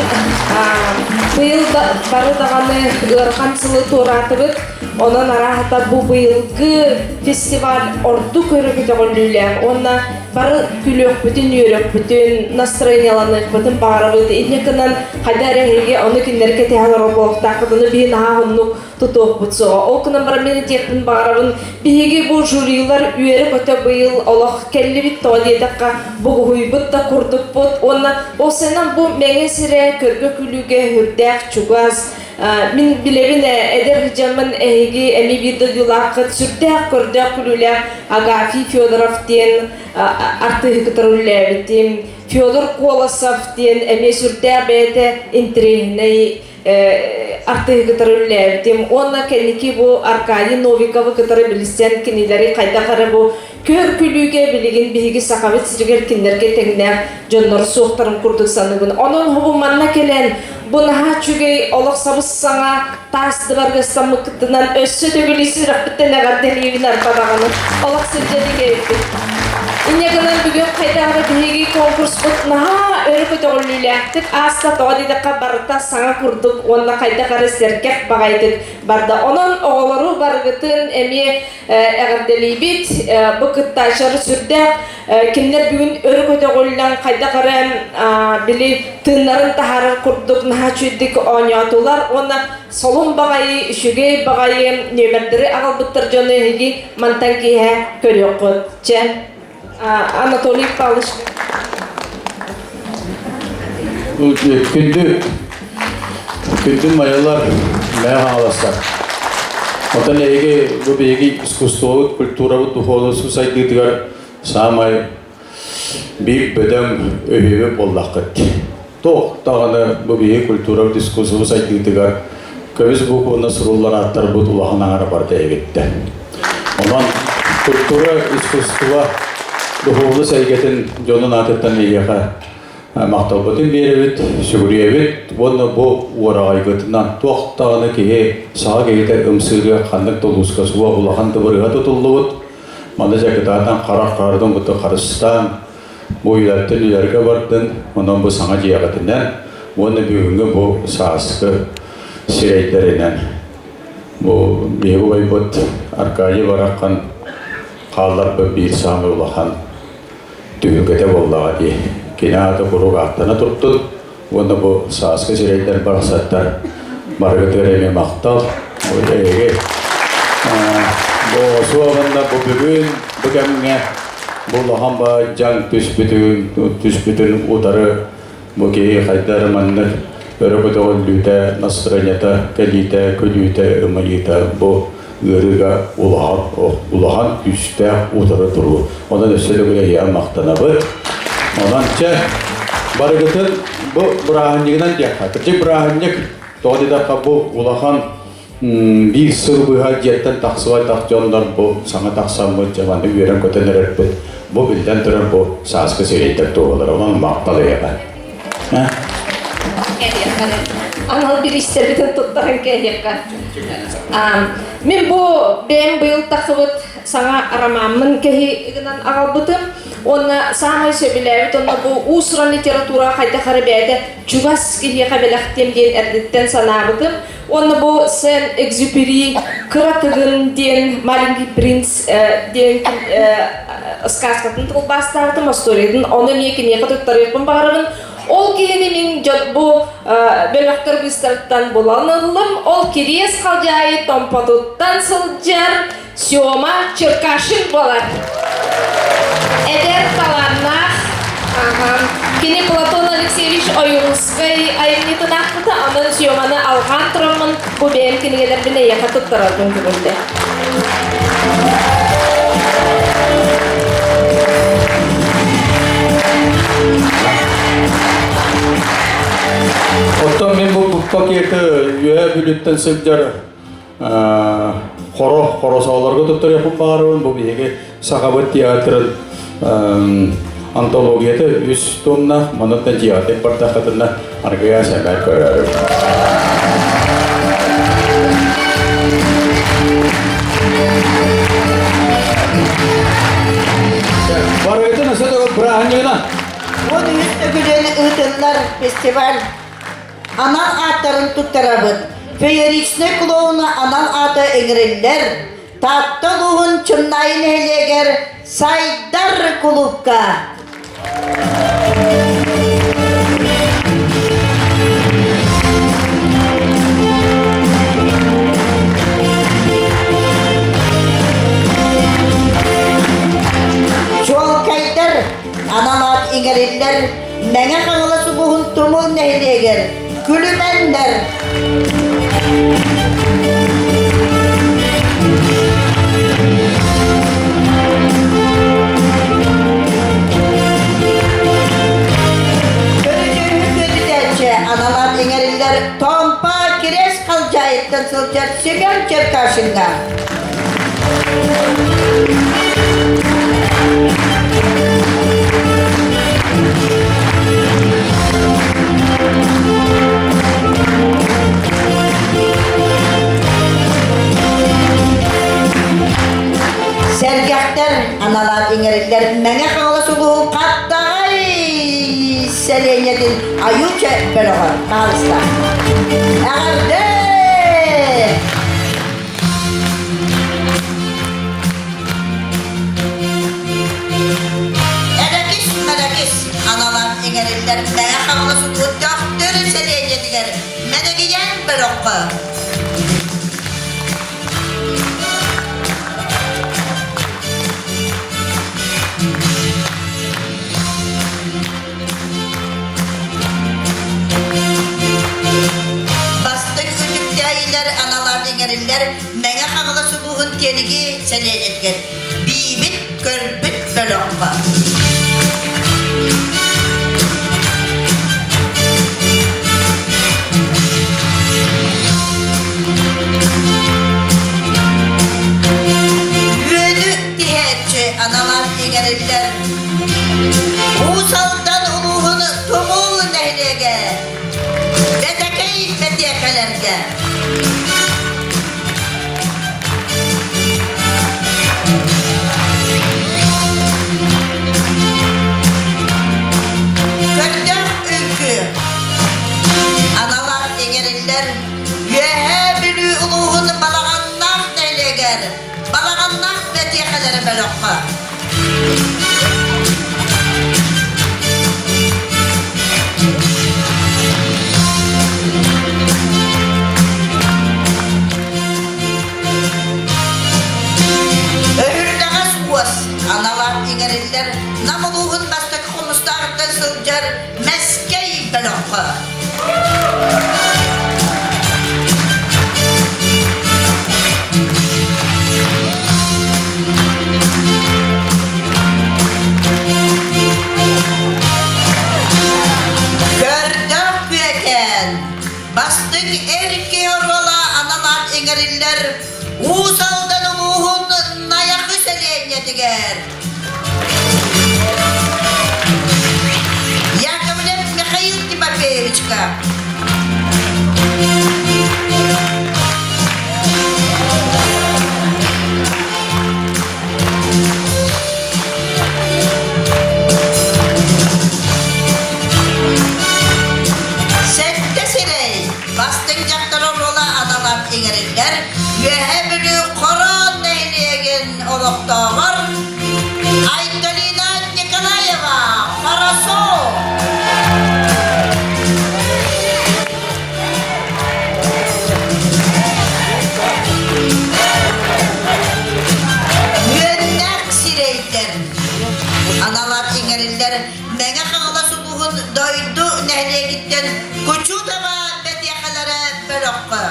Быйыл бары даҕаны ыарахан сылы туораатыбыт. Онон арааһата бу быйылгы фестиваль ордук өрө көтөҕүллүүлээх уонна бары күлүөхпүтүн, үөрүөхпүтүн, настроенияланыахпытын баҕарабыт. Инньэ гынан хайда эрэ эһиги ону кинилэри кэтэһэ олорор буолуохтааххыт, ону биһи наһаа оннук тутуохпут суоҕа. Ол гынан баран мин этиэхпин баҕарабын, биһиги бу жюрилар үөрэ-көтө быйыл олох кэллибит тоҕо диэтэххэ бугуһуйбут да курдукпут уонна ол сэнэн бу Мэҥэ сирэ көргө-күлүүгэ сүрдээх чугас. Мин билэбин эдэр дьоммун эһиги эмиэ биир дойдулааххыт сүрдээх көрдөөх күлүүлээх Агафий Федоров диэн артыыһы кытары үлэлээбитим. Федор Колосов диэн эмиэ сүрдээх бэйэтэ интэриэһинэй артыыһы кытары үлэлээбитим. Уонна кэнники бу Аркадий Новиковы кытары билсэн кинилэри хайдах эрэ бу көр күлүүгэ билигин биһиги Сахабыт сиригэр кинилэргэ тэҥнээх дьоннор суохтарын курдук саныыбын. Онон бу манна кэлэн бу наһаа үчүгэй олох сабыс саҥа таас дыбаргастаммыккытынан өссө төгүл сүрэхпиттэн эҕэрдэлиибин арба даҕаны олох сылдьа эбиппит. Инньэ гынан бүгүн хайдах эрэ биһиги конкурспут наһаа өрө көтөҕүллүүлээхтик ааста, тоҕо диэтэххэ барыта саҥа курдук уонна хайдах эрэ сэргэх баҕайытык барда. Онон оҕолору барыгытын эмиэ эҕэрдэлиибит. Бу кыттааччылар сүрдээх кинилэр бүгүн өрө көтөҕүллэн хайдах эрэ били тыыннарын таһаарар курдук наһаа үчүгэйдик оонньоотулар уонна солун баҕайы, үчүгэй баҕайы нүөмэрдэри аҕалбыттар дьону эһиги мантан киэһэ көрүөххүт. Чэ, Анатолий Павлович. Күндү күндү майалар мээ хааластар. Отон эһиги бу биһиги искусствобут, культурабыт духовнай сайдыытыгар саамай биир бөдөҥ өһүөбүт буоллаххыт. Туох даҕаны бу биһиги культурабыт искусствобут сайдыытыгар көмүс букванан суруллар ааттарбыт улахан аҥара барыта эһигиттэн. Онон культура, искусство духовнай эйгэтин дьонун аатыттан эйиэхэ махталбытын биэрэбит, сүгүрүйэбит уонна бу уораҕайгытынан туох даҕаны киһи саха киһитэ ымсыырыа ханнык да улууска суох улахан тыбырыга тутуллубут. Манна дьакытаатан харах хаардын кытта харыстаан бу үлэттэн үлэргэ бардын, онон бу саҥа дьиэҕитинэн уонна бүгүҥҥү бу сааскы сирэйдэринэн бу биһиги убайбыт Аркадий Бараххан хаалларбыт биир саамай улахан түһүлгэтэ буоллаҕа дии. Кини аата куруук ааттана турдун уонна бу сааскы сирэйдэр барахсаттар барыгытыгар эмиэ махтал. Эһиги бу суоҕунна бу бүгүн бу кэмҥэ бу улахан ба дьаҥ түспүтүн түспүтүн утары бу киһи хайдар маннык өрө көтөҕүллүүтэ, настроениета, кэлиитэ, күлүүтэ, ымайыыта бу ыарыыга улахан улахан күүстээх утары туруу. Онон өссө төгүл эһиэхэ махтанабыт. Онон чэ барыгытын бу бырааһынньыгынан диэххэ. Кырдьык бырааһынньык тоҕо диэтэххэ бу улахан биир сыл быһа дьиэттэн тахсыбатах дьоннор бу саҥа тахсаммыт дьэ маннык үөрэн-көтөн эрэрбит бу биллэн турар бу сааскы сирэйдэр туоһулар онон махтал эйэҕэ. Анал бириистэрбитин туттаран кэлиэххэ. Мин бу бэйэм быйыл тахсыбыт саҥа ромаммын кэһи гынан аҕалбытым. Уонна саамай сөбүлээбит онно бу уус-уран литература хайдах эрэ бэйэтэ чугас киһиэхэ бэлэхтиэм диэн эрдэттэн санаабытым. Уонна бу Сен-Экзюпери Кыра тыгын диэн Маленький принц диэн сказкатын тылбаастаабытым, историятын ону эмиэ киниэхэ туттарыахпын баҕарабын. Ол киһини мин бу бөлөхтөр быыстарыттан булан ыллым. Ол Кириэс Халдьаайы Томпотуттан сылдьар Сёма Черкашин буолар. Эдэр талааннаах Кини Платон Алексеевич Ойуунускай айымньытын аахпыта, онон Сёманы алҕаан тураммын бу бэйэм кинигэлэрбин эйиэхэ туттарарбын көҥүллэ. Оттон мин бу пакеты Үөһээ Бүлүүттэн сылдьар хоро хоросоолорго туттарыахпын баҕарабын бу биһиги сахабыт театрын антологията үс тонна манаттан дьиэҕитик бардаххытына аргыйа сэмээр көрөөрүм Барыгытын өссө төгүл бырааһынньыгынан 13 төгүлүн ыытыллар фестиваль. анал ааттарын туттарабыт. Фееричнэй клоуна анал аата ыҥырыллар. Таатта улууһун Чымнаайы нэһилиэгэр Сайдар кулуупка. Чуолкайдар анал аат иҥэриллэр Мэҥэ Хаҥалас улууһун Тумул нэһилиэгэр Күлүмэннэр. Көрүдьүөһү анал аат иҥэриллэр Томпа Кириэс Халдьаайыттан сылдьар Семен Черкашинга. Сэргэхтэр аналаат иҥэриллэр Мэҥэ Хаҥалас улууһун Хаптаҕай сэлиэнньэтин Айууча бөлөҕө хаалыста. Эҕэрдэ! Эрэкис мэрэкис аналаах иҥэриллэр Мэҥэ Хаҥалас улууһун Төхтүр сэлиэнньэтигэр Мэнэгийээн бөлөххө. Бастыҥ үтүктээйилэр аналаах иҥэриллэр Мэҥэ Хаҥалас улууһун Тиэлиги сэлиэнньэтигэр биибит көрбүт бөлөххө. Үөнү тиһээччи аналаах иҥэриллэр Уус Алдан улууһун Тумул нэһилиэгэ Бэтэкэй бэтиэхэлэргэ. Көрдөөх үҥкүү аналаах иҥэриллэр Үөһээ Бүлүү улууһун Балаҕаннаах нэһилиэгэр Балаҕаннаах бэтиэхэлэрэ бөлөххө. Өһүрдэҕэс уос аналаах иҥэриллэр Нам улууһун бастакы хомустааҕыттан сылдьар Мэскэй бөлөххө. Көрдөөх Күөкээн бастыҥ эр киһи оруола анал аат иҥэриллэр Уус Алдан улууһун Найахы сэлиэнньэтигэр. Яковлев Михаил Тимофеевичка. Сэттэ сирэй бастыҥ дьахтар оруола аналан иҥэриллэр Үөһээ Бүлүү Хорон нэһилиэгин олохтооҕор Айталина Николаева Хоросу. Үөннээх сирэйдэр аналаах иҥэриллэр Мэҥэ Хаҥалас улууһун Дойду нэһилиэгиттэн Кучутова бэтиэхэлэрэ бөлөххө.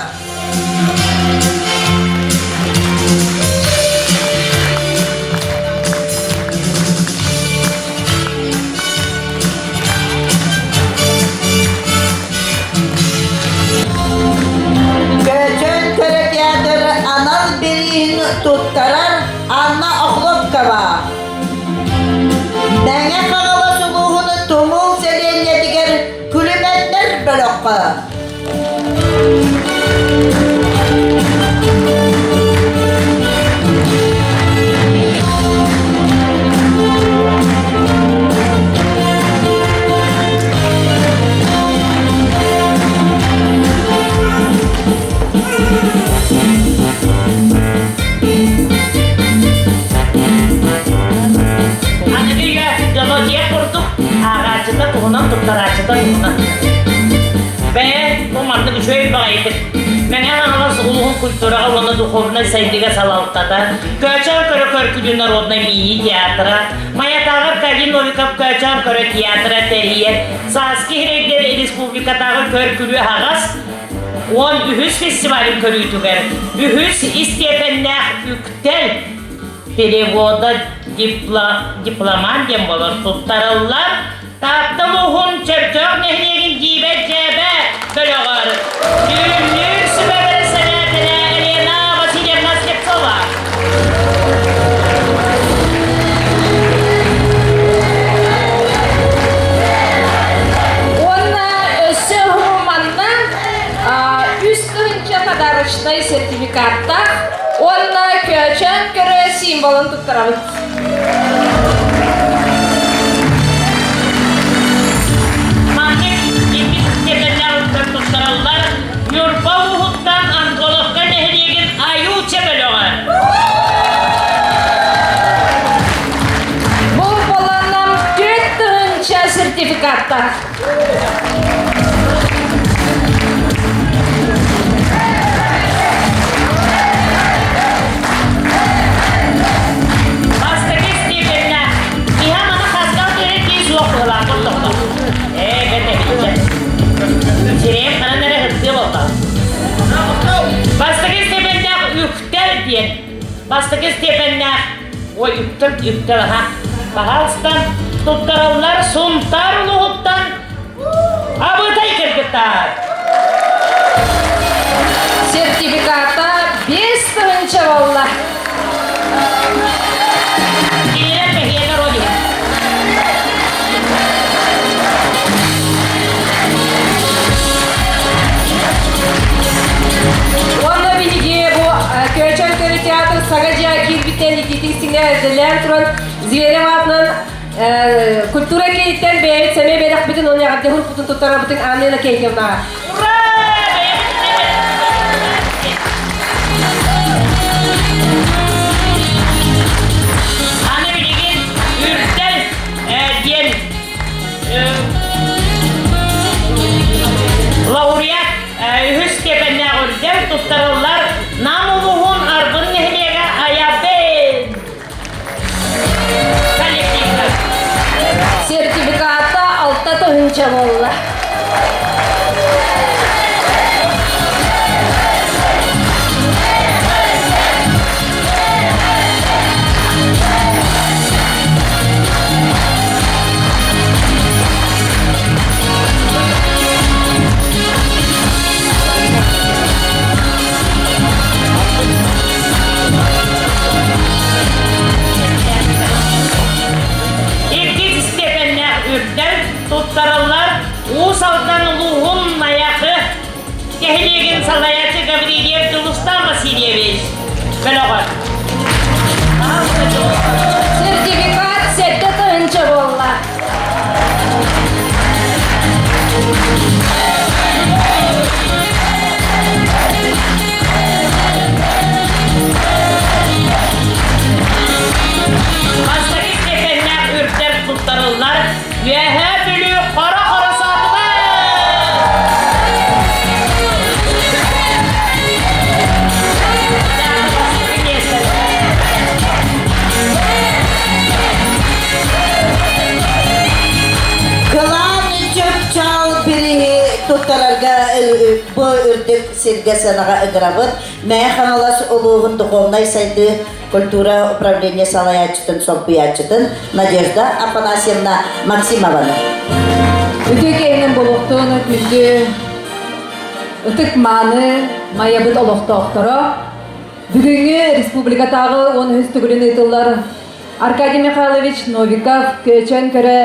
Көөчөөн көрө театр анал бирииһин туттарар Анна Охлопкова. Мэҥэ Хаҥалас улууһун Тумул сэлиэнньэтигэр Күлүмэннэр бөлөххө. Бэйэ, бу маннык үчүгэй баҕайытык Мэҥэ Хаҥалас улууһун культураҕа уонна духовнай сайдыыга салалтата, Көөчөөн көрө көркүлүү народнай мини-театра, Майатааҕы Аркадий Новиков Көөчөөн көрө театра тэрийэр Сааскы иһирэйдэр республикатааҕы көр-күлүү аһаҕас 13 фестивалын көрүүтүгэр үһүс истиэпэннээх үктэл перевода дипломант диэн буолар туттарыллар Таатта улууһун Чөркөөх нэһилиэгин Дьиибэ Дьээбэ бөлөҕөр Дьүүллүүр сүбэ бэрэссэдээтэлэ Елена Васильевна Слепцова. Уонна өссө манна үс тыһыынча подарочнай сертификаттаах уонна көөчөөн көрө символун туттарабыт. Маннык иккис степеннээх туттараллар Ньурба ууһуттан Антоновка нэһилиэгин Аюуча бөлөҕө. Бу баланам 4000 сертификаттаах. Бастакы степеннэ иһэ маны хасгал киһи кии суох быһылаах тоҕо. Ээ, бэрт эбит. Сирэйим ханан эрэ һыттыа буолла. Бастакы степеннээх үктэл диэн. Бастакы степеннээх ой үктэл үктэл аха. Пожалуйста, туттараллар Сунтаар улууһуттан Абытай кыргыттар. Сертификата 5000 болла. Кинилэр бэһиэнэ родина. Уонна биһиги бу Көөчөн көрү театр саҥа дьиэ киирбиттэн итиитин сиҥнэ туран Зверев аатынан культура кииниттэн бэйэбит сэмэй бэлэхпитин уонна эҕэрдэ хурпутун туттарабытын Анна Иннокентьевнаҕа. Ура! Аны билигин Үрдэл диэн лауреат үһүс степеннээх үрдэл туттарыллар Нам улууһун Арбын нэһилиэгэ Аябен коллективка. Сертификата 6000 буолла. Иккис степеннээх үрдэл туттарыллар Уус Алдан улууһун Найахы нэһилиэгин салайааччы Гаврильев Дьулустан Васильевич бөлөҕөр. Сертификат 7000 буолла. Бастакы степеннээх үрдэр туттарыллар Үөһээ Бүлүү хоро-хоро саатыгар! Кылаан чыпчаал бириһи туттарарга бу үрдүк сиргэ сыанаҕа ыҥырабыт. Мэҥэ Хаҥалас улууһун духовнай сайдыы культура управление салайааччытын солбуйааччытын Надежда Афанасьевна Максимованы. Үтүө киһинэн болуохтуун күндү ытык мааны Майабыт олохтоохторо бүгүҥҥү республикатааҕы 13 төгүлүн ыытыллар Аркадий Михайлович Новиков Көөчөөн көрө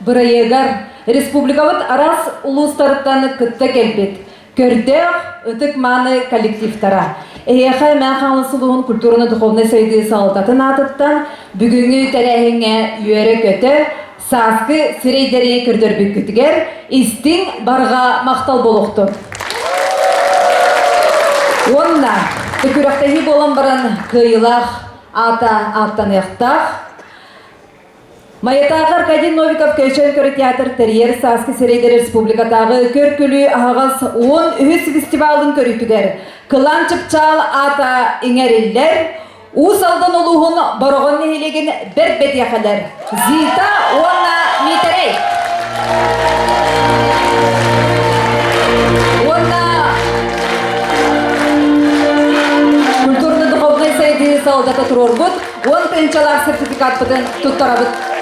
бырайыагар республикабыт араас улуустарыттан кытта кэлбит көрдөөх ытык-мааны коллективтара. Эһиэхэ Мэҥэ Хаҥалас улууһун культурно-духовнай сайдыы салалтатын аатыттан бүгүҥҥү тэрээһиҥҥэ үөрэ-көтө сааскы сирэйдэри көрдөрбүккүтүгэр истиҥ барҕа махтал буолуохтун. Уонна күрэхтэһии буолан баран кыайыылаах аата ааттаныахтаах. Майатааҕы Аркадий Новиков Көөчөөн көрө театр тэрийэр Сааскы сирэйдэр республикатааҕы көр-күлүү аһаҕас 13 фестивалын көрүүтүгэр Кылаан Чыпчаал аата иҥэриллэр Уус Алдан улууһун Бороҕон нэһилиэгин бэрт бэтиэхэлэр Зита уонна Миитэрэй. Уонна культурно-духовнай сайдыы салалтата туруорбут 10 тыһыынчалаах сертификатпытын туттарабыт.